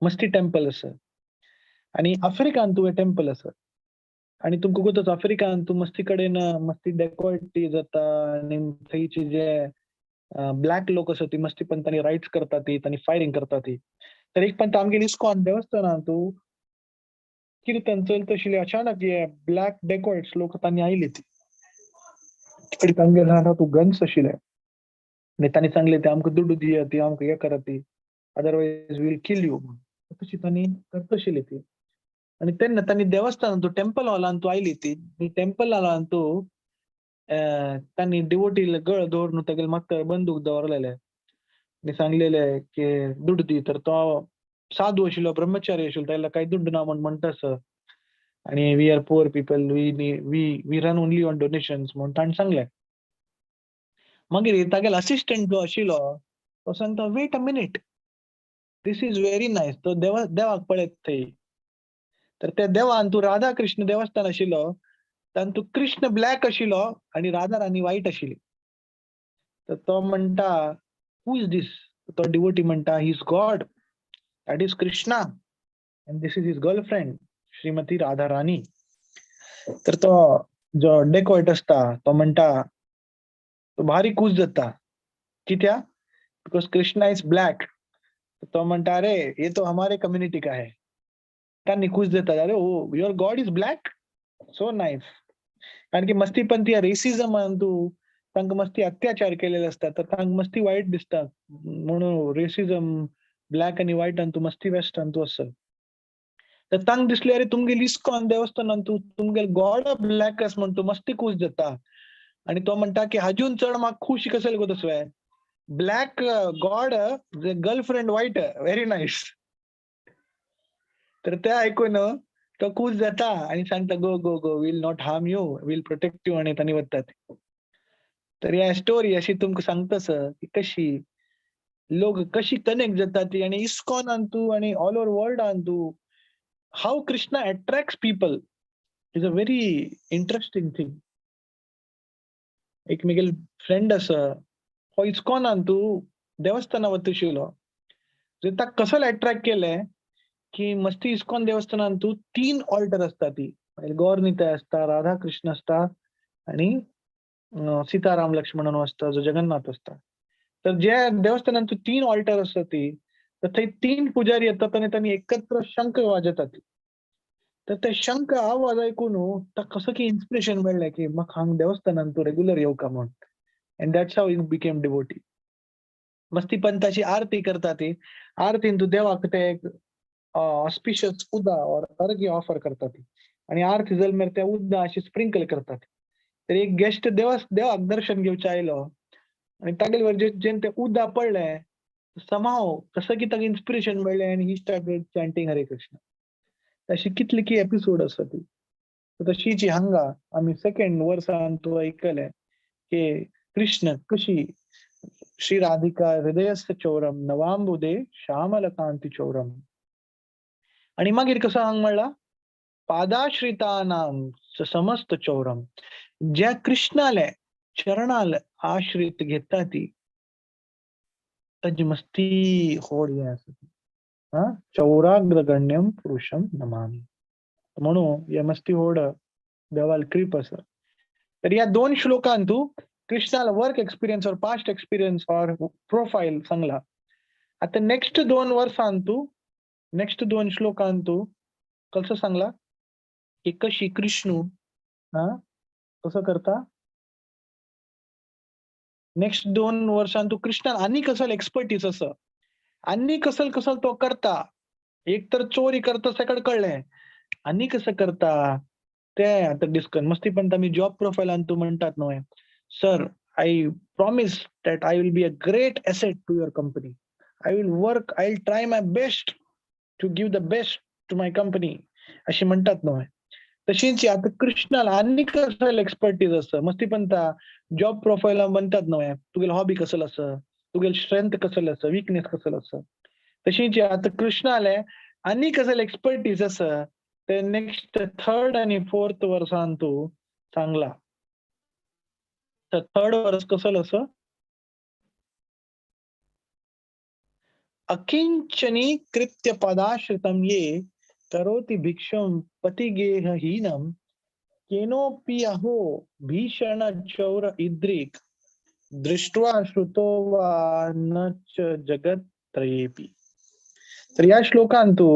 मस्ती टेम्पल आसा आणि आफ्रिकान तूं टेम्पल आसा. आणि तुमकां गोतच आफ्रिकान तूं मस्ती कडेन मस्ती डेकॉयटी जाता आनी थंयचे जे ब्लॅक लोक आसा ती मस्ती पण तांणी रायट्स करता ती, तांणी फायरिंग करता ती. तर एक पण आमगेली इस्कॉन देवस्थानान तूं किर्तन चलत आशिल्ली, अचानक हे ब्लॅक डेकॉयट्स लोक तांणी आयले ती. तिकडे तांगेले हातात तूं गन्स आशिल्ले आनी तांणी सांगले ते आमकां दुडू दिया ती, आमकां हे करा ती, अदरवायज वील किल you. तशी तांणी करत आशिल्ली ती. आनी तेन्ना तांणी देवस्थानान तूं टेम्पल हॉलान तूं आयली ती. टेम्पल हॉलान तूं तांणी डिवोटी गळ दवरून तागेले मागता बंदूक दवरलेले आनी सांगलेले की दुडू दी. तर तो साधू आशिल्लो, ब्रह्मचारी आशिल्लो, ताका कांय दुड्ड ना म्हण म्हणटा आसा. आनी we are poor people, we we we run only on donations म्हूण ताणें सांगलें. मागीर तागेलो असिस्टंट जो आशिल्लो तो सांगता, wait a minute, this is very nice. तो देवा देवाक पळयत थंय. तर त्या देवान तूं राधा कृष्ण देवस्थान आशिल्लो, तातूंत कृष्ण ब्लॅक आशिल्लो आणि राधा राणी व्हायट आशिल्ली. तर तो म्हणटा Who is this? तो डिवोटी म्हणटा, he is God, that is Krishna, and this is his girlfriend Shrimati Radha Rani. तर तो जो डेकॉयट असता तो म्हणटा, तो भारी खुश जाता. कित्या? Because Krishna is black. तो म्हणटा, अरे ये तो हमारे कम्युनिटी का है. त्यांनी खुश जातात, अरे oh, your God is black, so nice. कारण की मस्ती पण ती रेसिझम तू तांकां मस्ती अत्याचार केलेले असतात, तर तांकां मस्ती वाईट दिसता म्हणून रेसिझम ब्लॅक आणि व्हाईट तू मस्ती वेस्टर्न तू असं. तर तांकां दिसले, अरे तुमगेल इस्कॉन देवस्थानान तू तुमगेल गॉड ब्लॅक आस म्हण तू मस्ती खुश जाता. आणि तो म्हणटा की अजून चड म्हाका खुशी कसले गो तसवे, black God girlfriend white, very nice. तर ते ऐकून तो खुश जाता आणि सांगता, go go go, will not harm you, will protect you. आणि तांणी वतात. तर या स्टोरी अशी तुमकां सांगतास की कशी लोक कशी कनेक्ट जाता ती आणि इस्कॉन तू आणि ऑल ओव्हर वर्ल्ड तू how Krishna attracts people is a very interesting thing. एक म्हगेल फ्रेंड आसा, हो इस्कॉनान तू देवस्थाना वता आशिल्लो. ताका कसो अट्रॅक्ट केलें की मस्ती इस्कॉन देवस्थानान तू तीन ऑल्टर असता, ती गौर निताय असता, राधा कृष्ण असता आणि सीताराम लक्ष्मण असता, जो जगन्नाथ असता. तर ज्या देवस्थानान तू तीन ऑल्टर असता ती, तर थंय तीन पुजारी येतात आणि त्यांनी एकत्र शंख वाजयतात. तर ते शंख आवाज ऐकून ताका कसं की इन्स्पिरेशन मेळ्ळें की म्हाका हांगा देवस्थानान तूं रेगुलर येवका म्हूण. And that's how you became devotee. मस्ती पंताची आरती करता, ती आरतीन तूं देवाक ते ऑस्पिशियस उदा और अर्घ्य ऑफर करता ती आणि आरती जाल मेरेन त्या उदा अशी स्प्रिंकल करतात. तर एक गेस्ट देवाक दर्शन घेवचे आयलो आणि तागेले वर जेन ते उदा पडले, समाव कसं की ताका इन्स्पिरेशन मेळ्ळें आनी he started chanting Hare Krishna. अशी कितली की एपिसोड आसा ती. तशीच हांगा आमी सेकंड वर्सान तूं आयकलें की कृष्ण कशी श्री राधिका हृदयस्य चौरम नवांबुदे श्यामल कांती चौरम. आणि मागीर कसं हांग म्हणला, पादाश्रितानाम समस्त चौरम. ज्या कृष्णाले चरणाल आश्रित घेता ती ताजी मस्ती होड हे आसा. हा, चौराग्रगण्यम पुरुषम नमामि. म्हणून या मस्ती होड देवाल कृप आसा. तर या दोन श्लोकांत तू कृष्णाला work experience or past experience or profile सांगला. आता नेक्स्ट दोन वर्सान तू, नेक्स्ट दोन श्लोकांत तू कसं सांगला की कशी कृष्णू हा कसं करता. नेक्स्ट दोन वर्षांत तू कृष्णान आणि कसल एक्सपर्टीज असं आणि कसल कसल तो करता. एक तर चोरी करता सगळं कळलंय, आणि कसं करता ते आता डिस्कस. मस्ती पण आमी जॉब प्रोफायल तू म्हणतात न्हय, sir, I promise that I will be a great asset to your company, I will work, I will try my best to give the best to my company, अशी म्हणतात न्हय. तशीच आता कृष्णाला आणि कसं एक्सपर्टीज असं. मस्ती पण जॉब प्रोफाईल म्हणतात न्हय, तुगेल हॉबी कसल असं, तुगेल स्ट्रेंथ कसल असं, विकनेस कसल असं. तशीच आता कृष्णाले आणि कसं एक्सपर्टीज असं ते नेक्स्ट थर्ड आणि फोर्थ वर्सान तू सांगला. तर थर्ड वर्स कसं असं, अकिंचनी कृत्य पदाश्रितम ये करोति भिक्षुं पतिगेहहीनं केनोपि अहो भीषण चौर इद्रिक दृष्ट्वा श्रुतो वा न च जगत्त्रयेपि. तर या श्लोकांत तू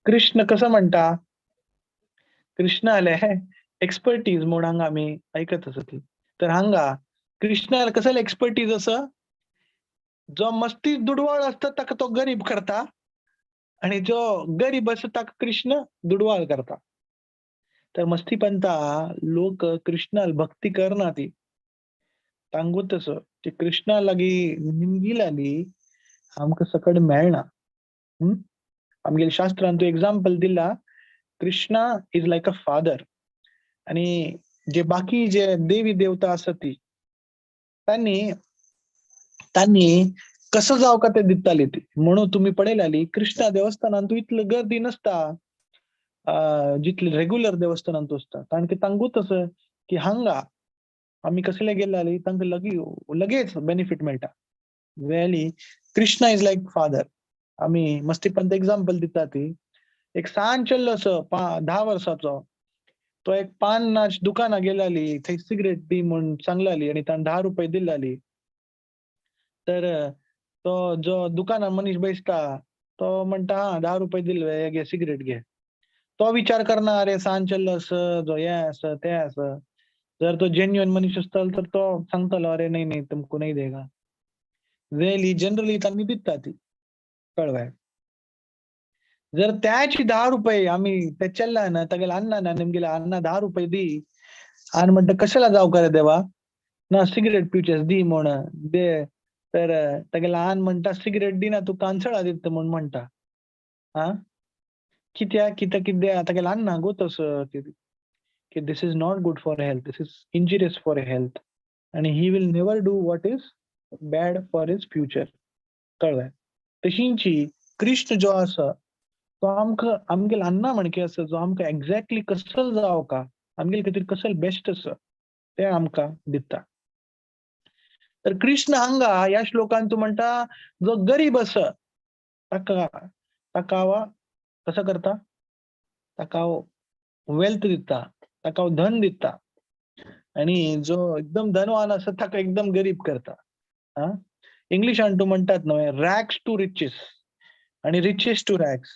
कृष्ण कसं म्हणता, कृष्ण आले एक्सपर्टीज म्हूण हांगा आमी ऐकत आसा. तर हांगा कृष्णाला कसं एक्सपर्टीज असं, जो मस्ती दुडवाळ असता ताका तो गरीब करता आणि जो गरीब असता ताका कृष्ण दुडवाळ करता. तर मस्ती पंता लोक कृष्णाल भक्ती करना ती तांगूत की कृष्णा लागी निमगिलाली आमकां सकड मेळना. आमगेले शास्त्रान तू एक्झाम्पल दिला, Krishna is like a father आणि जे बाकी जे देवी देवता आसा ती त्यांनी त्यांनी कसं जाव का ते दिताली ती. म्हणून तुम्ही पळयलाली कृष्णा देवस्थानान तू इतलं गर्दी नसता जितले रेग्युलर देवस्थानान तू आसता. कारण की तांगूत असं की हांगा आमी कसले गेले तांकां लगेच बेनिफीट मेळटा. Really Krishna is like father. आमी मस्तीपंत एग्जाम्पल दिता ती, एक सान चेल्लो असो 10 वर्साचो, तो एक पान दुकाना गेलाली, थंय सिगरेट दी म्हूण सांगलाली आनी ताणें 10 रुपये दिलाली. तर तो जो दुकानार मनीस बसता तो म्हणटा, हा 10 रुपये दिले, हे घे सिगरेट घे. तो विचार करना, अरे सान चेल्लो आसा, जो हे आसा ते आसा. जर तो जेन्युइन मनीस आसतलो तर तो सांगतलो, अरे नाही नाही तुमको नाही देगा. रियली जनरली तांणी दिता ती, कळ्ळें. जर त्याची 10 रुपये आमी ते चेल्ला ना, तागेले अण्णा ना, निमगेले अण्णा 10 रुपये दी आनी म्हणटा, कशाला जावं करे देवा, ना सिगरेट पिवचेस दी म्हूण दे. तर तागेले आन म्हणटा, सिगरेट दिना तूं कानसळा दिता म्हूण म्हणटा. हा कित्याक? कित्याक कितें तागेले अण्णा गो तसो की this is not good for health, this is injurious for health, आनी he will never do what is bad for his future. कळ्ळें? तशींची कृष्ण जो आसा तो आमकां आमगेले अण्णा म्हणके आसा, जो आमकां एक्झॅक्टली कसल जावका, आमगेले खातीर कसल बेस्ट आसा तें आमकां दिता. तर कृष्ण हांगा ह्या श्लोकान तूं म्हणटा, जो गरीब आसा ताका ताका हांव कसो करता, ताका हांव वेल्थ दिता, ताका हांव धन दिता, आनी जो एकदम धनवान आसा ताका एकदम गरीब करता. हा इंग्लिशान तूं म्हणटात न्हय, रॅग्स टू रिचीस आनी रिचीस टू रॅग्स.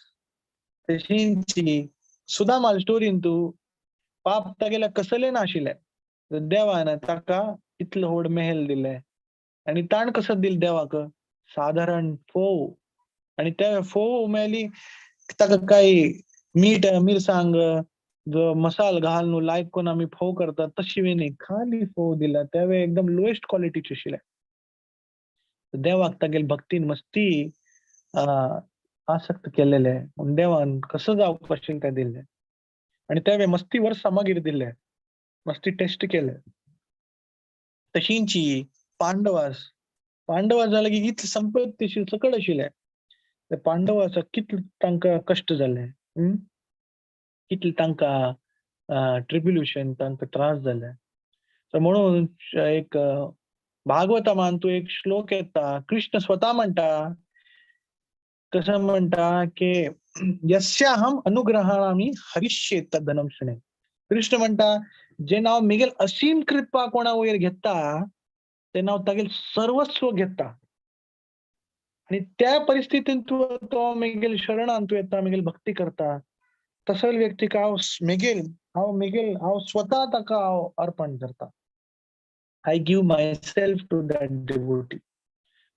तशींची सुदामाल स्टोरीन तूं पाप तागेल्या कसले नाशिल्ले, देवान ताका इतलो व्हड मेहेल दिले आनी ताण कसो दिल देवाक, साधारण फोव, आनी ते फोव मेळ्ळी ताका काय मीठ मिरसांग जो मसाल घालून न्हू लायक करून आमी फोव करतात तशी न्ही, खाली फोव दिला, ते एकदम लोएस्ट क्वॉलिटीचे आशिल्ले. देवाक तागेले भक्तीन मस्ती आसक्त केलेले, पूण देवान कसो जावपाक आशिल्लें तें दिल्लें, आनी तें मस्ती वर्सां मागीर दिल्लें, मस्ती टेस्ट केले. तशींची पांडवास, पांडवा जाले की कितली संपत्ती आशिल्ली सकड आशिल्ले, ते पांडवास कितले तांकां कश्ट जाले, कितले तांकां ट्रिब्युलेशन, तांकां त्रास जाले. तर म्हणून एक भागवतामान तूं एक श्लोक येता, कृष्ण स्वता म्हणटा, कसं म्हणटा की यस्याहम अनुग्रहाणामी हरिष्ये तद्धनम शृणे. कृष्ण म्हणटा, जे नांव मिगेल असीम कृपा कोणा वयर घेता ते नांव तागेल सर्वस्व घेता, आनी त्या परिस्थितीन तूं तो मेगेल शरणान तूं येता, मेगेल भक्ती करता, तसल व्यक्तीक हांव मेगेल, हांव मेगेल, हांव स्वता ताका हांव अर्पण करता. I give myself to that devotee.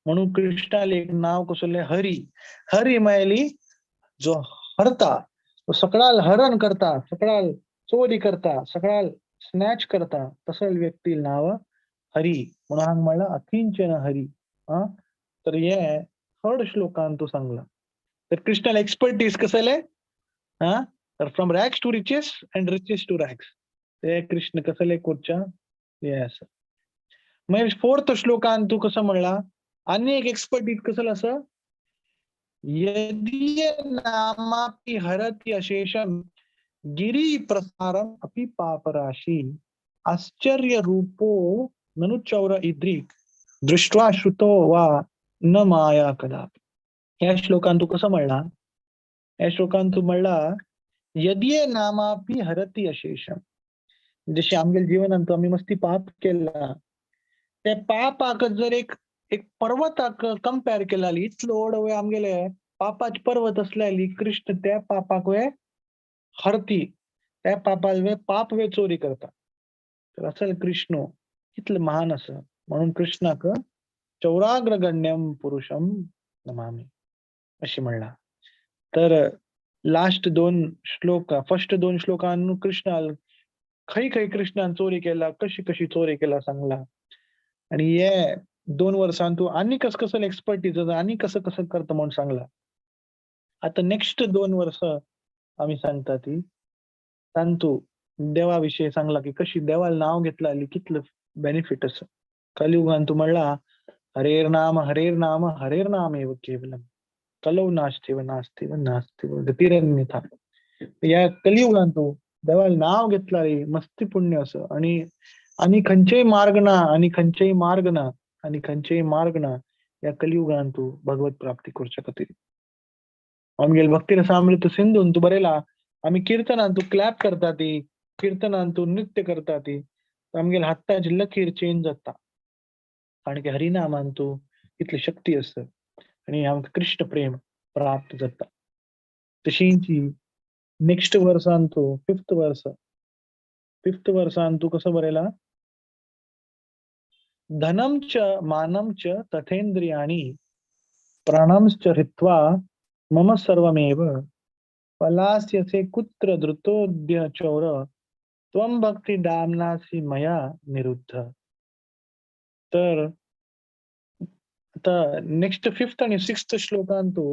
म्हणून कृष्णाले एक नाव कसले हरी. हरी म्हळ्यार जो हरता, तो सगळाल हरण करता, सगळाल चोरी करता, सगळाल स्नॅच करता, तसल व्यक्ती नाव हरी. म्हणून हांगा म्हणलां अकिंचन हरी. हा तर हे थर्ड श्लोकान तूं सांगला. तर कृष्णाला एक्सपर्टीज कसले, हा तर from rags to riches and riches to rags, ते कृष्ण कसले करच्या हे आसा. मागीर फोर्थ श्लोकान तूं कसं म्हणला, आनी एक एक्सपर्टीज कसल आसा, यदीय नामापि हरति अशेषम गिरी प्रसारम अपि पापराशि आश्चर्य रूपो ननु चौर इद्रिक दृष्ट्वा श्रुतो वा न माया कदापि. ह्या श्लोकान तूं कसं म्हणला, ह्या श्लोकान तूं म्हणला यदीय नामापि हरति अशेषम, जशी आमगेल्या जीवनांत आमी मस्ती पाप केला, ते पापाक जर एक एक पर्वताक कंपेर केला, इतलो व्हड वे आमगेले पापाचे पर्वत असले, कृष्ण त्या पापाक वे हरती, त्या पापाक वे पाप वे चोरी करता. तर असल कृष्ण कितले महान आसा, म्हणून कृष्णाक चौराग्रगण्यम पुरुषम नमामि अशी म्हणला. तर लास्ट 2 श्लोक, फर्स्ट 2 श्लोकान कृष्णाल खंय खंय कृष्णान चोरी केला, कशी कशी चोरी केला सांगला. आणि हे 2 वर्सां तूं आनी कस कसं एक्सपर्टीज आनी कसं कसं करता म्हणून सांगला. आता नेक्स्ट 2 वर्स आमी सांगता ती तांतू देवा विशयी सांगला की कशी देवाला नाव घेतला कितलं बेनिफिट आसा. कलियुगान तूं म्हणला हरेर नाम हरेर नाम हरेर नाम एव केवलम कलौ नास्तिव नास्तिव नास्तिव गतिरन्यथा. या कलियुगान तूं देवाला नाव घेतला रे मस्ती पुण्य असं, आणि आणि खंयचेय मार्ग ना, आणि खंयचेय मार्ग ना, आणि खंयचेय मार्ग ना. ह्या कलियुगान तूं भगवत प्राप्ती करच्या खातीर. आमगेले भक्ती रसामृत सिंधून तूं बरयला, आमी किर्तनान तूं क्लॅप करता ती, किर्तनान तूं नृत्य करता ती, आमगेले हाताची लकीर चेंज जाता, कारण की हरिनामान तूं इतली शक्ती आसा आनी आमकां कृष्ण प्रेम प्राप्त जाता. तशींच नेक्स्ट वर्सान तूं फिफ्थ वर्स, फिफ्थ वर्सान तूं कसो बरयला, धनम च मानम च तथेंद्रियाणि प्राणांश्च हृत्वा मम सर्वमेव पलास्यसे कुत्र धृतोद्य चौर त्वं भक्ती दाम्नासि मया निरुद्ध. तर आता नेक्स्ट फिफ्थ आणि सिक्स्थ श्लोकान तू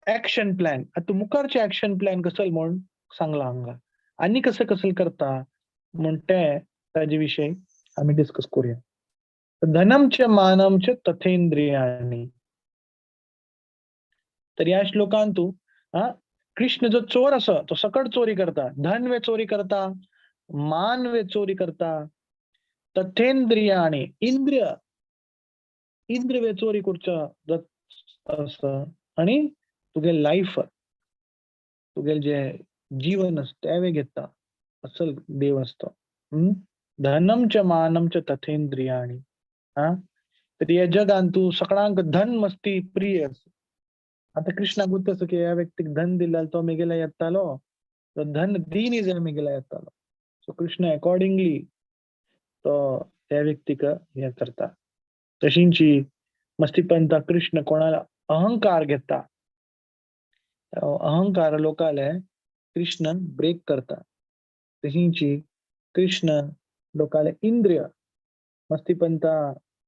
ऍक्शन प्लॅन, आता मुखारचे ऍक्शन प्लॅन कसल म्हूण सांगला हांगा आनी कसं कसल करता म्हूण ते ताजे विशय आमी डिस्कस करूया. धनम च मानम च तथेंद्रियाणी. तर ह्या श्लोकान तू कृष्ण जो चोर आसा तो सकट चोरी करता, धन वे चोरी करता, मान वे चोरी करता, तथेंद्रियाणी इंद्रिय, इंद्रिय वे चोरी करच्या आसा आनी तुगे लायफ, तुगे जे जीवन आसा तें वे घेता, असल देव आसता. धनम च मानम च तथेंद्रियाणी. तर ह्या जगान तूं सगळ्यांक धन मस्ती प्रिय आसा. आता कृष्णाक गुत्त आसा की ह्या व्यक्तीक धन दिल्यार तो मेगेल्या येतालो, तो धन दीनी जाय मेगेल्या येतालो. सो कृष्ण अकॉर्डिंगली तो त्या व्यक्तीक हे करता. तशींची मस्तीपंता कृष्ण कोणाला अहंकार घेता, अहंकार लोकाले कृष्ण ब्रेक करता. तशींची कृष्ण लोकाले इंद्रिय, मस्तीपंता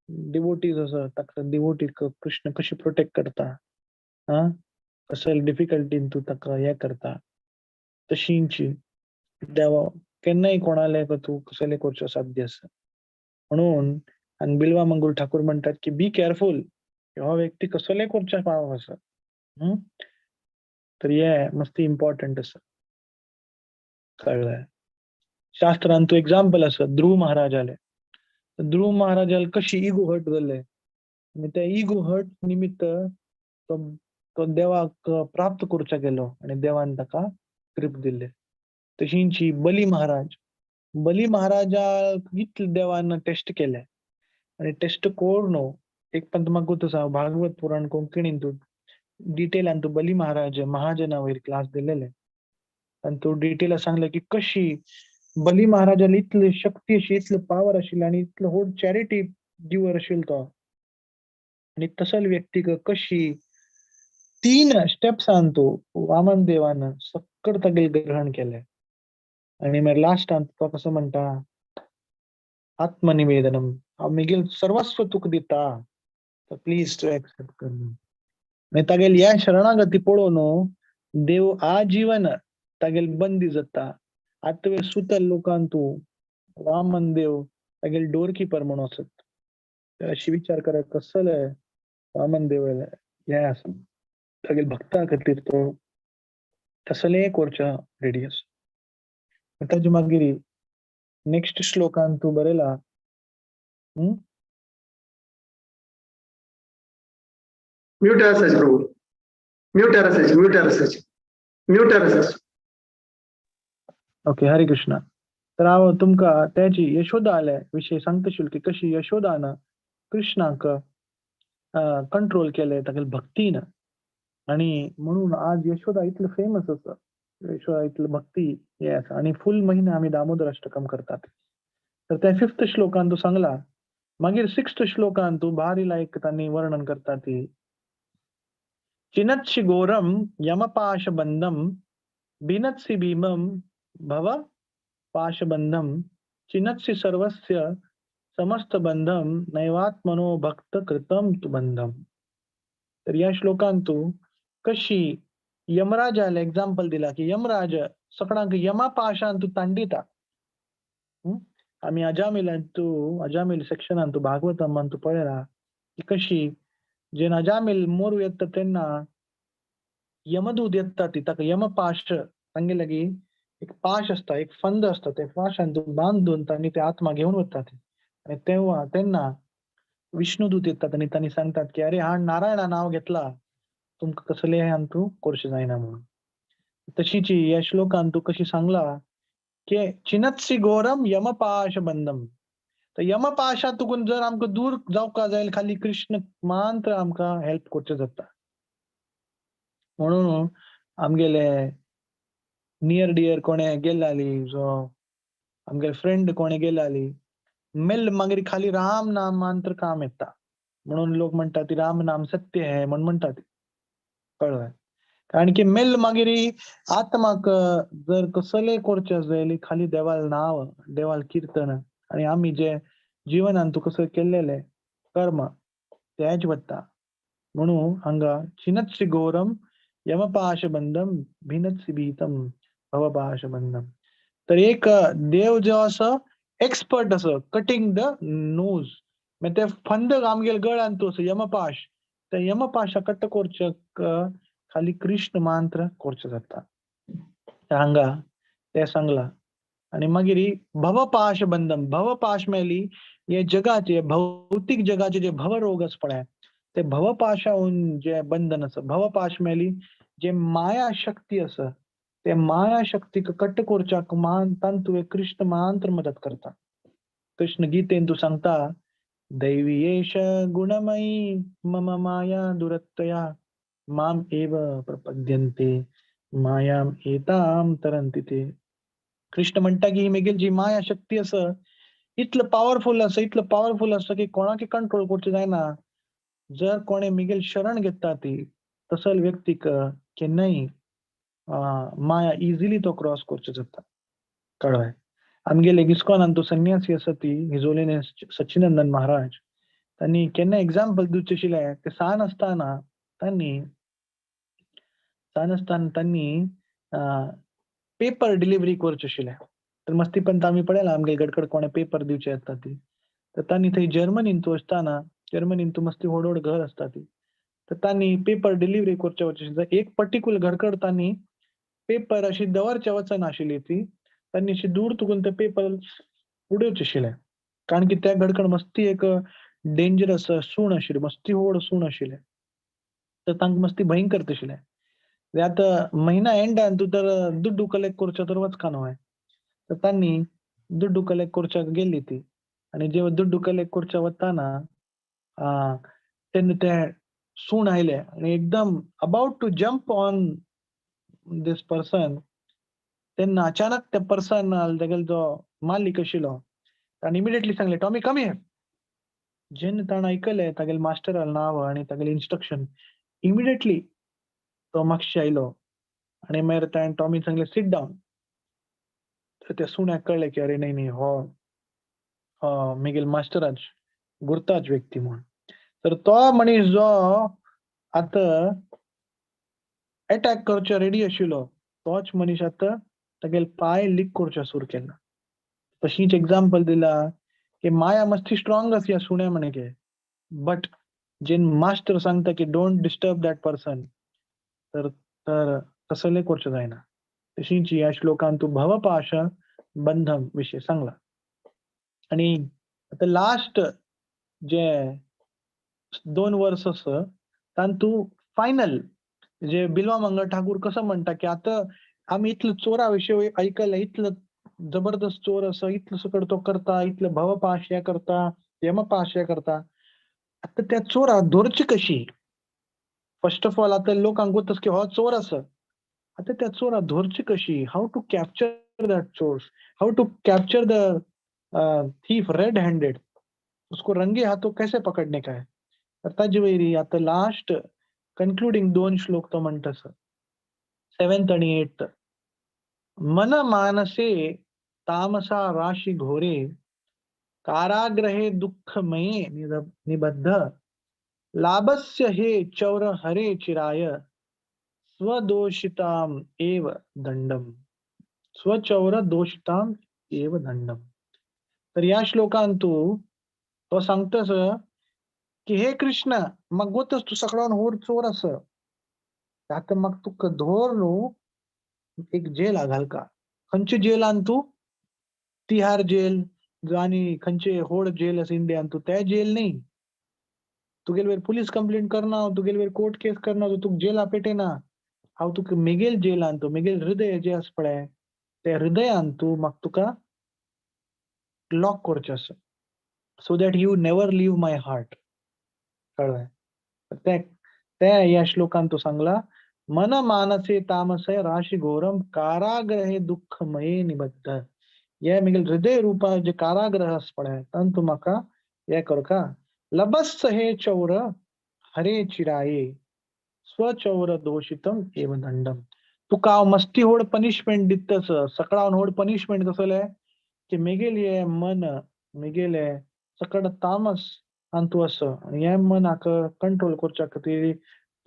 डिवोटीज आसा ताका डिवोटीक कृष्ण कशी प्रोटेक्ट करता, कसले डिफिकल्टीन तूं ताका हे करता. तशींची देवा केन्नाय कोणाले तूं कसले करचो साध्य आसा. म्हणून आनी बिलवा मंगुल ठाकूर म्हणटात की बी केअरफूल, हो व्यक्ती कसले करच्या पाव आसा. तर हे मस्ती इम्पॉर्टंट आसा. कळ्ळें? शास्त्रान तूं एग्जाम्पल आसा ध्रुव महाराजाले. ध्रुव महाराजाल कशी इगो हर्ट जाल्ले आनी त्या इगो हर्ट निमित्त तो तो देवाक प्राप्त करच्या गेलो आनी देवान ताका कृप दिल्ले. तशींची बली महाराज, बली महाराजाक इतले देवान टेस्ट केले आनी टेस्ट करून एक पण म्हाका गोत आसा भागवत पुराण कोंकणीन तूं डिटेलान तूं बली महाराज महाजना वयर क्लास दिलेले आनी तूं डिटेला सांगले की कशी बली महाराजाला इतली शक्ती अशी, इतली पावर आशिल्ली आनी इतलो व्हड चॅरिटी गिवर आशिल्लो तो, आनी तसल व्यक्तीक कशी 3 स्टेप्सान तो वामन देवान सक्कड तागेले ग्रहण केले. आनी मागीर लास्टान तो कसो म्हणटा, आत्मनिवेदनम, हांव म्हगेल सर्वस्व तुका दिता, तर प्लीज तूं एक्सेप्ट कर. मागीर तागेली ह्या शरणागती पळोवन देव आजीवन तागेल बंदी जाता. आतां तुवें सुतल लोकान तूं वामन देव तागेल डोर किपर म्हणून वचत. तर अशी विचार करा कसले वामन देव हें आसा तागेल भक्ता खातीर तो तसले करच्या रेडी आसा. ताजे मागीर नेक्स्ट श्लोकान तूं बरयला, म्यूट असायचे प्रभू, म्यूट असायचे, म्यूट असायचे, म्यूट असायचे. ओके, हरे कृष्णा. तर हांव तुमकां त्याची यशोदा आले विशय सांगता आशिल्लो की कशी यशोदान कृष्णाक कंट्रोल केले तागेले भक्तीन, आनी म्हणून आज यशोदा इतले फेमस आसा, यशोदा इतले भक्ती हे आसा. आनी फूल महिना आमी दामोदर अष्टकम करतात. तर त्या फिफ्थ श्लोकान तूं सांगला. मागीर सिक्स्थ श्लोकान तूं भारी लायक तांणी वर्णन करता ती चिनत्सि घोरम यमपाशबंधम बिनत्सि भीमम भव पाशबंधम चिनत्सि सर्वस्य समस्त बंधम नैवात्मनो भक्त कृतम तु बंधम. तर या श्लोकान तू कशी यमराजाला एक्झाम्पल दिला की यमराज सगळ्यांक यमापाशान तू तांडिता. आमी अजामिलान तू अजामिल सेक्शनान तू भागवतमान तू पळयला की कशी जेन्ना अजामिल मोरू येता तेन्ना यमदूत येता ती ताका यमपाश सांगिल्लें की एक पाश आसता, एक फंद आसता, ते पाशान तूं बांदून तांणी ते आत्मा घेवन वता ती. आनी तेव्हा तेन्ना विष्णुदूत येतात आणि त्यांनी सांगतात की अरे हा नारायणा नाव घेतला, तुमका कसले अंतू कोर्श जायना म्हणून. तशीची या श्लोकान तू कशी सांगला की चिनत्सी घोरम यमपाश बंधम. तर यमपाशा तुकून जर आमकां दूर जावका जाय खाली कृष्ण मंत्र आमकां हेल्प करचें जाता. म्हणून आमगेले नियर डियर कोणे गेल्ली, जो आमगेले फ्रेंड कोणे गेल्ली मेल मागीर खाली राम नाम मंत्र काम येता. म्हणून लोक म्हणटात ती राम नाम सत्य है म्हण म्हणटात, कळ्ळें? कारण की मेल मागीर आत्माक जर कसले करचें जाल्यार खाली देवाल नाव, देवाल किर्तन आणि आमी जे जिवनान तूं कसं केल्लेले कर्म तेच वता. म्हणून हांगा छिनत्सी घोरम यमपाशबंधम भिनत्सी भीतम भवपाशबंधम. तर एक देव जो आसा एक्सपर्ट असो कटिंग the nose, मागीर ते फंद आमगेले गळ्यान तूं असो यमपाश, त्या यमपाशा कट करचे खाली कृष्ण मंत्र करचें जाता. हांगा ते सांगला. आणि मागीर भवपाश बंधम, भवपाश मेली हे जगाचे भौतिक जगाचे जे भवरोग आसा पळय ते भवपाशाहून जे बंधन आसा, भवपाश मेली जे माया शक्ती आसा ते माया शक्तीक कट करच्याक मान तांतू कृष्ण मंत्र मदत करता. कृष्ण गीतेन तूं सांगता दैवी एष गुणमयी मम माया दुरत्यया माम एव प्रपद्यन्ते मायाम एताम तरंती ते. कृष्ण म्हणटा की मेगेली जी माया शक्ती आसा इतलं पावरफुल आसा, इतलं पावरफुल आसा की कोणाक कंट्रोल करचें जायना. जर कोणे मेगेल शरण घेता ती तसल व्यक्तीक केन्नाय माया इजिली तो क्रॉस करचो जाता. कळ्ळें? आमगेले इस्कॉनान तो संन्यासी आसा ती his holiness Sachinandan Maharaj, तांणी केन्ना एग्जाम्पल दिवचें आशिल्लें ते सान आसतना तांणी सान आसतना तांणी पेपर डिलिव्हरी करचे आशिल्लें. तर मस्ती पण आमी पळयला आमगे गडकड कोणे पेपर दिवचे येता ती. तर तांणी थंय जर्मनीन तूं आसतना, जर्मनीन तूं मस्ती व्हड व्हड घर आसता ती, तर तांणी पेपर डिलिव्हरी करचे वचचे एक पर्टिक्युलर घरकड तांणी पेपर अशी दवरचे वचनाशिल्ली ती, तांणी अशी दूर तुकून ते पेपर उडोवचे आशिल्ले. कारण की त्या घडकड मस्ती एक डेंजरस सूण आशिल्ली, मस्ती व्हड सूण आशिल्लें. तर तांकां मस्ती भयंकर आशिल्लें. आतां महिना एंडान तूं तर दुड्डू कलेक्ट करचो तर वचका न्हय. तर तांणी दुड्डू कलेक्ट करच्याक गेल्ली ती आनी जेव्हा दुड्डू कलेक्ट करच्या वतना तेन्ना ते सूण आयले आनी एकदम about to jump on this person. तेन्ना अचानक त्या पर्सन तेगेलो जो मालीक आशिल्लो ताणें इमिडिएटली सांगलें टॉमी कम here. जेन्ना ताणें आयकलें तागेले मास्टरालें नांव आनी तागेलें इन्स्ट्रक्शन, इमिडिएटली तो मातशें आयलो आनी मागीर ताणें टॉमी सांगलें सीट डावन. तर त्या सुण्याक कळ्ळें की अरे न्ही न्ही हो मेगेल मास्टराच गुर्ताच व्यक्ती म्हूण. तर तो मनीस जो आतां एटॅक करचो रेडी आशिल्लो तोच मनीस आतां तागेले पांय लीक करचो सुरू केला. तशीच एग्जाम्पल दिला की माया मस्ती स्ट्रॉंग आसा ह्या सुण्या म्हणके, बट जेन मास्टर सांगता की don't disturb that person, तर तर तसले करचें जायना. तशीच ह्या श्लोकान तूं भवपाश बंधम विशय सांगला. आनी आतां लास्ट जे दोन वर्स आसा तातूंत फायनल जे बिलवा मंगळ ठाकूर कसो म्हणटा की आतां आमी इतलो चोरा विशय आयकलें, इतलो जबरदस्त चोर आसा, इतलो सकट तो करता, इतलो भवपाश हे करता, यमपाश हे करता, आतां त्या चोराक धरची कशी? फर्स्ट ऑफ ऑल आतां लोकांक गोतस की हो चोर आसा, आतां त्या चोराक धरची कशी? How to capture that चोर, how to capture the thief red handed, उसको रंगे हाथों कैसे पकडने का है. तर ताजे वयरी आतां लास्ट कन्क्लुडींग दोन श्लोक तो म्हणटा सर, 7th आणि 8th. मन मानसे तामसा राशी घोरे काराग्रहे दुःखमये निबद्ध लाभस्य हे चौर हरे चिराय स्वदोषिताम एव दंडम, स्वचौर दोषिताम एव दंडम. तर या श्लोकांत तो सांगतस की हे कृष्ण मग गोतस तू सगळ्यान होर चोर अस, आता मग तुका धोर न्हू एक जेला घालका. खंयचे जेलान तू? तिहार जेल आनी खंयचे होड जेल आसा इंडियान तू ते जेल न्ही. तुगेले वयर पुलीस कंप्लेंट करना हांव, तुगेले वयर कोर्ट केस करना, तुका जेला पेटयना हांव, तुका मेगेल जेलान तूं मेगेल हृदय जें आसा पळय ते हृदयान तूं म्हाका तुका लॉक करचें आसा, so that you never leave my heart. कळ्ळें? ते ते ह्या श्लोकान तूं सांगला, मन मानसे तामसे राशि घोरम कारागृहे दुःखमये निबद्ध. हे मेगेल हृदय रूपा जे कारागृह आसा पळय तातूंत म्हाका हे करका. लभस्स हे चौर हरे चिराये स्वचौर दोषितम एव दंडम. तुका हांव मस्ती व्हड पनिशमेंट दितस, सकळावन व्हड पनिशमेंट कसलें की मेगेले हे मन मेगेले सकळ तामस आनी तूं आसा आनी हे मनाक कंट्रोल करच्या खातीर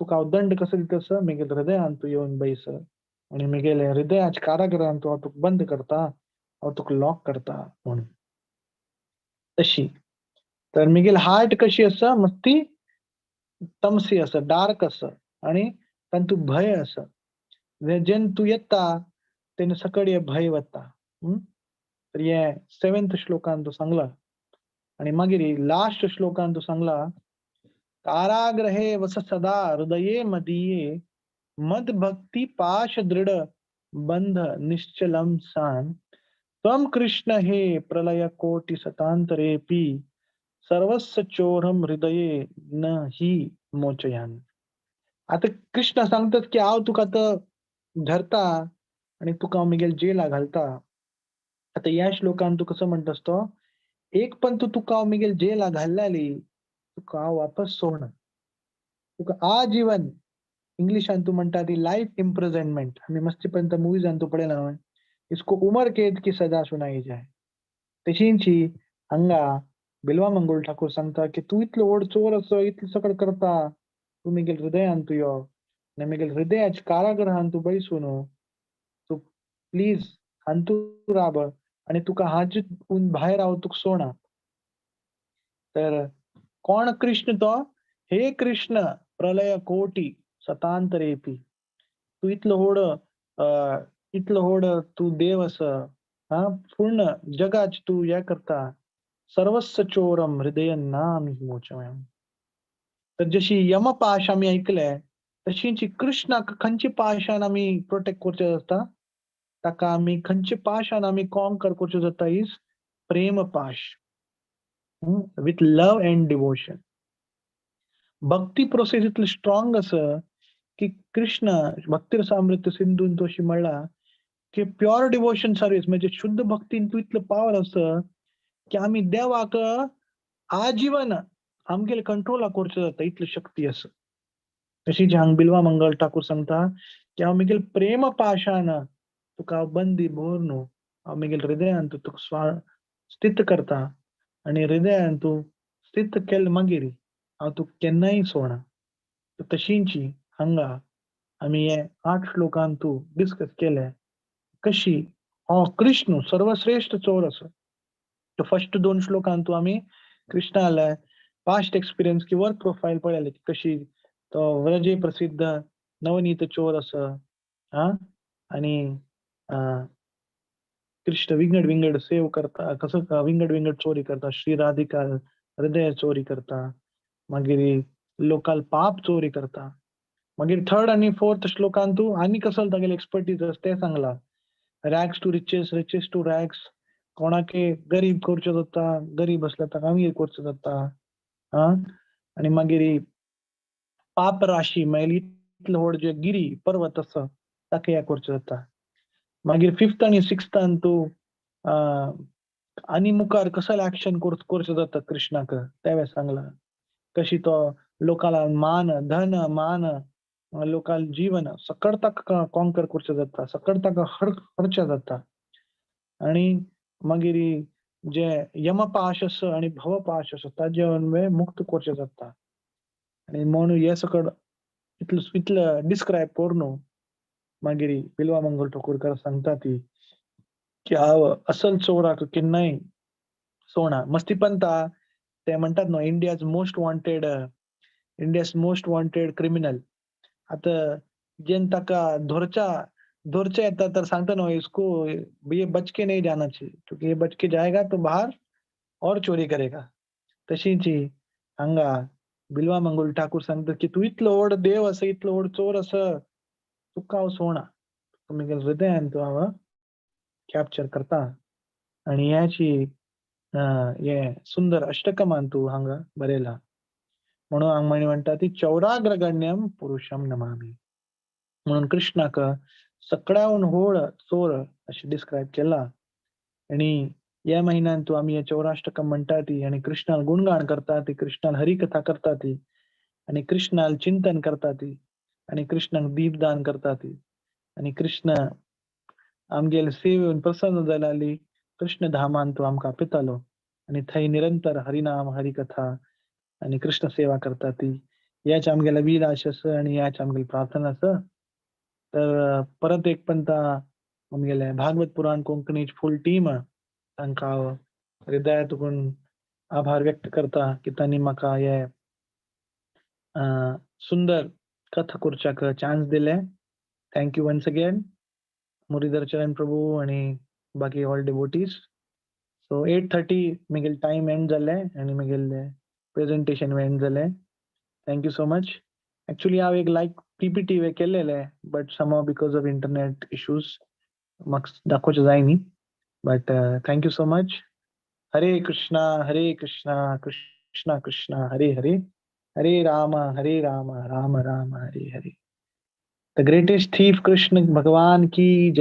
तुका हांव दंड कसो दितस, मेगेले हृदयान तूं येवन बैस आनी मेगेले हृदयाच्या कारागृहान तूं हांव तुका बंद करता, हांव तुका लॉक करता म्हणून. तशी तर मेगेल हार्ट कशी आसा, मस्ती तमसी आसा, डार्क आसा आनी तातूंत भंय आसा. जेन्ना तूं येता तेन्ना सकळ हे भंय वता. तर हे सेवेंथ श्लोकान तूं सांगला. आनी मागीर लास्ट श्लोकान तूं सांगला, कारागृहे वस सदा हृदये मदीये मद भक्ती पाश दृढ बंध निश्चलम सान त्वं कृष्ण हे प्रलय कोटि सतांतरेपि सर्वस्व चोरम हृदये न हि मोचयान. आता कृष्ण सांगतात की हांव तुका आतां धरता आनी तुका हांव म्हगेल्या जेला घालता. आता ह्या श्लोकान तूं कसो म्हणटास तो, एक पण तूं तुका हांव म्हगेल्या जेला घाल्ल्याली तुका हांव वापस सोडना, तुका आजीवन. इंग्लिशान तूं म्हणटा ती लायफ इम्प्रिजनमेंट. आमी मस्ती पर्यंत मुवीजान तूं पळयला न्हय, इसको उमर कैद की सजा सुनाई जाय. तशींची हांगा बिलवा मंगोल ठाकूर सांगता की तूं इतलो व्हड चोर आसा, इतलें सगळें करता, तूं म्हगेल्या हृदयान तूं यो आनी म्हगेल्या हृदयाच्या कारागृहान तूं बैसून तूं प्लीज हातूंत राब आनी तुका हाजून भायर हांव तुका सोडना. तर कोण कृष्ण तो? हे कृष्ण प्रलय कोटी सतांतरेपी. तूं इतलो व्हड इतलो व्हड तूं देव आसा, हा, पूर्ण जगाच तूं हें करता. सर्वस्व चोरम हृदय नाम मोचयाम. तर जशी यमपाश आमी ऐकले तशीच कृष्णाक खंयच्या पाशान आमी प्रोटेक्ट करचें जाता, ताका आमी खंयच्या पाशान आमी कॉन्कर करचें जाता, is Prem Pasha, with love and devotion. Bhakti process इतली स्ट्रॉंग आसा की कृष्ण भक्ती रसामृत सिंधून तो अशी म्हणला की प्युअर डिवोशन सर्वीस म्हणजे शुद्ध भक्तीन तूं इतलो पावर आसा की आमी देवाक आजीवन आमगेले कंट्रोला करचें जाता, इतली शक्ती आसा. तशीच हांगा बिलवा मंगल ठाकूर सांगता की हांव म्हगेले प्रेम पाशान तुका हांव बंदी भर न्हू, हांव म्हगेले हृदयान तूं तुका स्थित करता आनी हृदयान तूं स्थित केलें मागीर हांव तुका केन्नाय सोडना. तशींची हांगा आमी हे 8 श्लोकान तूं डिस्कस केले कशी हो कृष्ण सर्वश्रेष्ठ चोर आसा. फर्स्ट 2 श्लोकान तूं आमी कृष्णाले पास्ट एक्सपिरियन्स की वर्क प्रोफायल पळयले की कशी तो व्रजे प्रसिद्ध नवनीत चोर आसा, हा, आनी कृष्ण विंगड विंगड सेव करता, कसो विंगड विंगड चोरी करता, श्री राधिका हृदय चोरी करता, मागीर लोकाल पाप चोरी करता. मागीर थर्ड आनी फोर्थ श्लोकान तूं आनी कसो तागेली एक्सपर्टीज आसा तें सांगला, rags to riches, riches to rags, कोणाके गरीब करचो जाता, गरीब आसल्यार ताका अमीर करचो जाता, हा, आनी मागीर पाप राशी मागीर इतलो व्हड जे गिरी पर्वत आसा ताका हें करचो जाता. मागीर फिफ्थ आनी सिक्स्थान तूं आनी मुखार कसले एक्शन करचो जाता कृष्णाक तें सांगला, कशी तो लोकाला मान धन मान लोकाल जीवन सकळ ताका कॉन्कर करचो जाता, सकळ ताका हरचें जाता. आनी मागीर जे यमपाश आसा आनी भवपाश आसा ताजे अन्वय मुक्त करचें जाता. आनी म्हणून हे सकळ इतलो इतलो डिस्क्रायब करून मागीर बिलवा मंगल ठाकूरकर सांगता ती की हांव असल चोराक केन्नाय सोडना. मस्ती पंता ते म्हणटात न्हू, India's most wanted criminal. आतां जेन्ना ताका धरच्या येता तर सांगता न्हू, इसको ये बच के नहीं जाना चाहिए, क्योंकि ये बच के जाएगा तो बाहर और चोरी करेगा. तशीच हांगा बिलवा मंगुल ठाकूर सांगता की तूं इतलो व्हड देव आसा, इतलो व्हड चोर आसा, तुका हांव सोडना, तुका म्हगेल्या हृदयान तूं हांव कॅप्चर करता. आनी ह्याची हे सुंदर अष्टकमान तूं हांगा बरयला. म्हणून हांगा म्हणटा ती चौराग्रगण्यम पुरुषम नमामि. म्हणून कृष्णाक सगळ्याहून व्हड चोर अशें डिस्क्रायब केला. आनी ह्या म्हयन्यान तूं आमी हे चौराष्टकम म्हणटा ती आनी कृष्णाल गुणगान करता ती, कृष्णाल हरिकथा करता ती आनी कृष्णाल चिंतन करता ती आनी कृष्णाक दीपदान करता ती आनी कृष्ण आमगेले सेवेन प्रसन्न जाली कृष्ण धामान तूं आमकां आपयतालो आनी थंय निरंतर हरिनाम हरिकथा आनी कृष्ण सेवा करता ती. ह्याच आमगेले अभिलाश आसा आनी ह्याच आमगेली प्रार्थना आसा. तर परत एक पंता आमगेले भागवत पुराण कोंकणी फूल टीम तांकां हांव हृदयातून आभार व्यक्त करता की तांणी म्हाका हे सुंदर कथा करच्याक चान्स दिले. Thank you once again Muralidhar Charan Prabhu आनी बाकी ऑल डिवोटीज. सो 8:30 म्हगेले टायम एंड जाले आनी म्हगेले प्रेजेंटेशन एंड जालें. Thank you so much. Actually हांव एक लायक पीपीटी केल्लेले, but somehow because of internet issues म्हाका दाखोवचें जाय न्ही. But thank you so much. Hare Krishna Hare Krishna Krishna Krishna Hare Hare, Hare Ram Ram Ram Hare Hare. The greatest thief Krishna भगवान की जय.